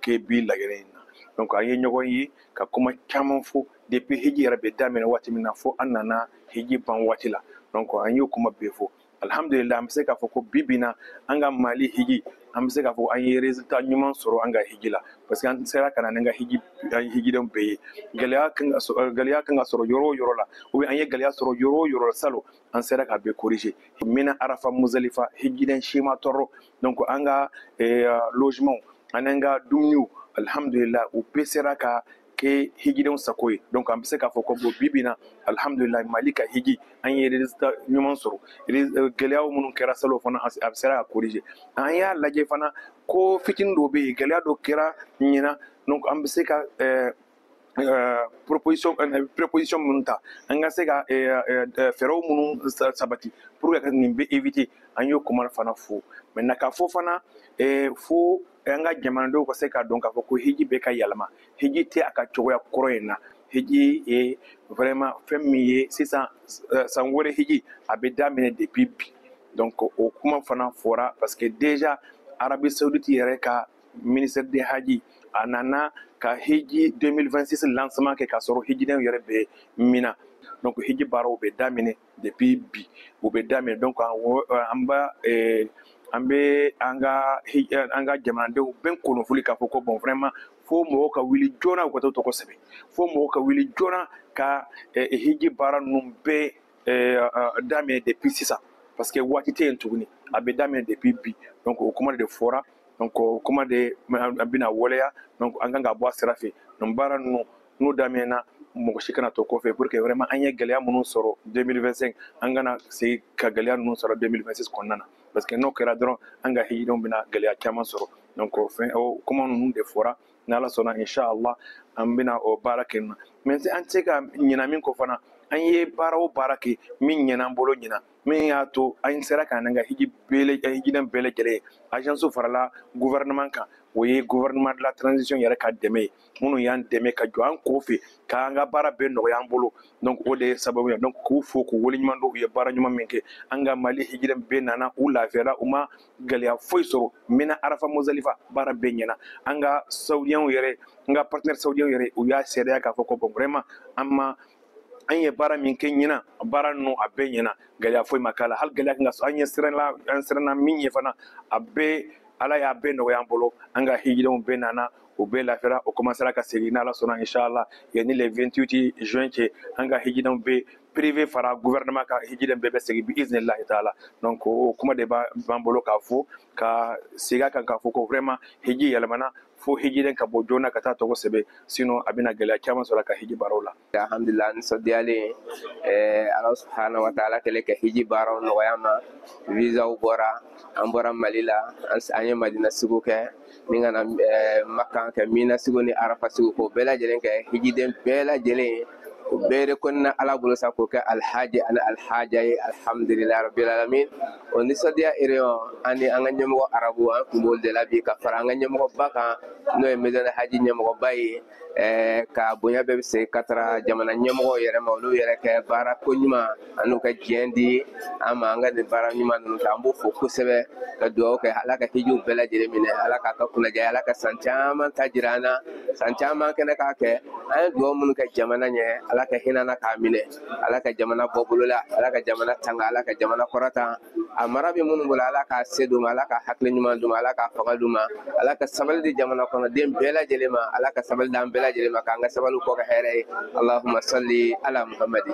kɛ bi lajɛrɛ in na. Donc an ye ɲɔgɔn ye ka kuma caman fɔ depuis hiji yɛrɛ bɛ daminɛ waati min na fo an nana hiji ban waati la. Donc an y'o kuma bɛɛ fɔ. Alhamdulillah, an bɛ se k'a fɔ ko bi bi na an ka Mali hiji, an bɛ se k'a fɔ an ye résultat ɲuman sɔrɔ an ka hiji la, parce que an sera ka na n'an ka hiji hijidenw bɛɛ ye. Gɛlɛya kan ka sɔrɔ, gɛlɛya kan ka sɔrɔ yɔrɔ o yɔrɔ la, ou bien an ye gɛlɛya sɔrɔ yɔrɔ o yɔrɔ la salon, an sera ka bɛɛ corriger. Mina, Arafa, Muzalifa, hijiden si ma tɔɔrɔ. Donc an ka logement ani an ka dumuniw, alhamdulillah, u bɛɛ sera ka kɛ hijidenw sago ye. Donc an bɛ se k'a fɔ ko bon, bi bi na, alhamdulillah, Mali ka hiji an ye résultat ɲuman sɔrɔ. Gɛlɛyaw minnu kɛra salon fana, a sera ka corriger. An y'a lajɛ fana ko fitinin dɔw bɛ yen, gɛlɛya dɔ kɛra ɲinan. Donc an bɛ se ka proposition minnu ta, an ka se ka fɛɛrɛw minnu sabati pour que nin bɛ éviter, an y'o kuma fana fɔ. Maintenant k'a fɔ fana fo an ka jamanadenw ka se k'a dɔn k'a fɔ ko hiji bɛ ka yɛlɛma, hiji tɛ a ka cogoya kɔrɔ in na. Hiji ye vraiment fɛn min ye sisan, san wɛrɛ hiji a bɛ daminɛ depuis bi. Donc o kuma fana fɔra parce que déjà Arabie Saoudite yɛrɛ ka ministère de haji a nana ka hiji 2026 lancement kɛ k'a sɔrɔ hijidenw yɛrɛ bɛ min na. Donc hiji baaraw bɛ daminɛ depuis bi, u bɛ daminɛ. Donc an b'a an bɛ an ka jamanadenw bɛɛ kunnafoni k'a fɔ ko bon, vraiment, fo mɔgɔw ka wuli joona u ka t'u tɔgɔ sɛbɛn, fo mɔgɔw ka wuli joona ka hiji baara ninnu bɛɛ daminɛ depuis sisan, parce que waati tɛ yen tuguni, a bɛ daminɛ depuis bi. Donc o kuma de fɔra, donc o kuma de bɛna waleya. Donc an kan ka bɔ a sira fɛ. Donc baara ninnu n'u daminɛna, mɔgɔ si kana to kɔfɛ, pour que vraiment an ye gɛlɛya minnu sɔrɔ 2025, an kana segin ka gɛlɛya ninnu sɔrɔ 2026 kɔnɔna na, parce que n'o kɛra dɔrɔn, an ka hijidenw bɛna gɛlɛya caman sɔrɔ. Donc o fɛn, o kuma ninnu de fɔra. N'Ala sɔnna, inshallah, an bɛna o baara kɛ. Mais an tɛ se ka ɲina min kɔ fana, an ye baara o baara kɛ min ɲɛna an bolo ɲina, min y'a to an sera k'an ka hiji bɛɛ, hijiden bɛɛ lajɛlen ye, agence farala gouvernement kan, o ye gouvernement de la transition yɛrɛ ka dɛmɛ ye, minnu y'an dɛmɛ ka jɔ an kɔfɛ k'an ka baara bɛɛ nɔgɔya an bolo. Donc o de ye sababu ye. Donc k'u fo, k'u waleɲuman dɔn, u ye baara ɲuman min kɛ. An ka Mali hijiden bɛɛ nana, u lafiyara, u ma gɛlɛya foyi sɔrɔ. Mina, Arafa, Mozalifa, baara bɛɛ ɲɛna. An ka saoudiens yɛrɛ, an ka partenaire saoudiens yɛrɛ, u y'a seereya k'a fɔ ko bon, vraiment, an ma an ye baara min kɛ ɲina, baara ninnu a bɛɛ ɲɛna, gɛlɛya foyi ma k'a la. Hali gɛlɛya kan ka sɔrɔ, an ye siranna, an siranna min ɲɛ fana, a bɛɛ, Ala y'a bɛɛ nɔgɔya an bolo. An ka hijidenw bɛɛ nana, u bɛɛ lafiyara, o commencera ka segin. N'Ala sɔnna, inshallah, yanni le 28 juin cɛ, an ka hijidenw bɛɛ, privé fara gouvernement ka hijiden bɛɛ bɛ segin bi iznillahi taala. Donc o kuma de b'an bolo k'a fɔ, ka segin a kan k'a fɔ ko vraiment hiji yɛlɛmana, fo hijiden ka bɔ joona ka taa tɔgɔ sɛbɛn, sinon a bɛna gɛlɛya caman sɔrɔ a ka hiji baaraw la. Alhamdulillah, nisɔndiyalen. Ala subhanahu wa taala kɛlen ka hiji baaraw nɔgɔya ma, visaw bɔra, an bɔra Mali la, an ye Madina sugu kɛ ni ka na Makan kɛ, Mina sugu ni Arafa sugu, k'o bɛɛ lajɛlen kɛ. Hijiden bɛɛ lajɛlen, o bɛɛ de kɔnɔna Ala bolo sa k'o kɛ alhaji ani alhaja ye. Alhamdulilayi rabbil alamin. O nisɔndiya réunion, an ni an ka ɲɛmɔgɔ arabu, an kun b'olu de la bi, ka fara an ka ɲɛmɔgɔba kan, n'o ye maison de haji ɲɛmɔgɔba ye. Ka bonya bɛɛ bɛ se ka taara jamana ɲɛmɔgɔw yɛrɛ ma, olu yɛrɛ kɛ baara ko ɲuman an'u ka diɲɛ di an ma, an ka nin baara ɲuman ninnu kɛ. An b'o fo kosɛbɛ, ka dugawu kɛ, Ala ka hijiw bɛɛ lajɛlen minɛ, Ala k'a ka kunnaja, Ala ka san caman ta jira an na, san caman kɛnɛ k'a kɛ. An ye dugawu minnu kɛ jamana ɲɛ, Ala ka hinɛ na k'a minɛ, Ala ka jamana bɔ bolo la, Ala ka jamana tanga, Ala ka jamana kɔrɔta. A mara bɛ minnu bolo, Ala k'a se d'u ma, Ala ka hakili ɲuman d'u ma, Ala k'a fanga d'u ma, Ala ka sabali di jamana kɔnɔden bɛɛ lajɛlen ma, Ala ka sabali d'an bɛɛ lajɛlen ma, k'an ka sabali kɔ kɛ hɛrɛ ye. Allahumma salli ala Muhammadi.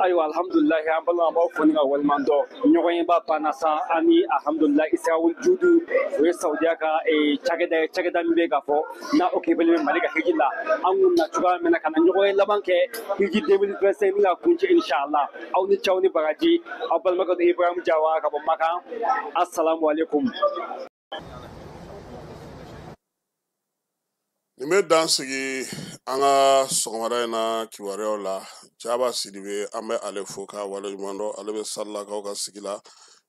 Ayiwa, alhamdulilahi, an balima, an b'aw fo ni ka waleɲuman dɔn. Ɲɔgɔn ba banna sa an ni alhamdulilahi Isawul Judu, o ye Saudiya ka cakɛda ye, cakɛda min bɛ k'a fɔ n'a occupé bɛ Mali ka hiji la. An kun na cogoya min na ka na ɲɔgɔn ye laban kɛ hiji 2025 min ka kuncɛ inshallah. Aw ni cɛw ni bagaji, aw balimakɛ don Ibrahim Jawa ka bɔ Makan. Assalamu alaikum. Nin bɛ dan sigi an ka sɔgɔmada in na kibaruyaw la. Jaba Sidibe, an bɛ ale fo k'a waleɲuman dɔn. Ale bɛ Salilakaw ka sigi la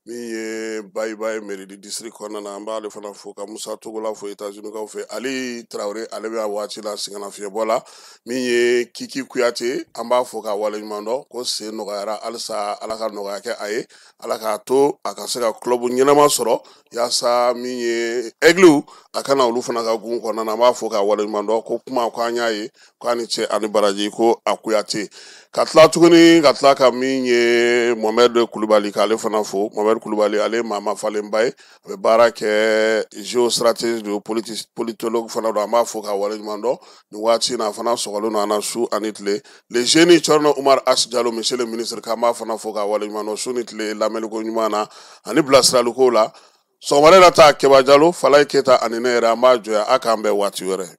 min ye Bayibayi Méridi district kɔnɔna na. An b'ale fana fo, ka Musa Togola fo États-Unis fɛ. Ali Tarawele, ale bɛ a waati la sɛgɛnnafiɲɛbɔ la. Min ye Kiki Kuyate, an b'a fo k'a waleɲuman dɔn ko sen nɔgɔyara. Halisa Ala ka nɔgɔya kɛ a ye, Ala k'a to a ka se ka club ɲɛnama sɔrɔ, yaasa min ye Aigle a kana olu fana ka gun kɔnɔna na. An b'a fo k'a waleɲuman dɔn ko kuma ko an y'a ye k'a ni cɛ ani baraji ko a Kuyate. Ka tila tuguni, ka tila ka min ye Mohamed Kulubali, k'ale fana fo. Mohamed Kulubali, ale ye maa mafalenba ye, a bɛ baara kɛ, géostratège don, politologue fana don. An b'a fo k'a waleɲuman dɔn nin waati in na. A fana sɔgɔlen don an na su ani tile. Le jeune Thierno Umar As Jalo, monsieur le ministre, k'an b'a fana fo k'a waleɲuman dɔn su ni tile lamɛnliko ɲuman na ani bilasiraliko la. Sɔgɔmada in na ta, Kɛba Jalo, Falaye Keyita ani ne yɛrɛ, an b'a jɔ yan. A k'an bɛn waati wɛrɛ.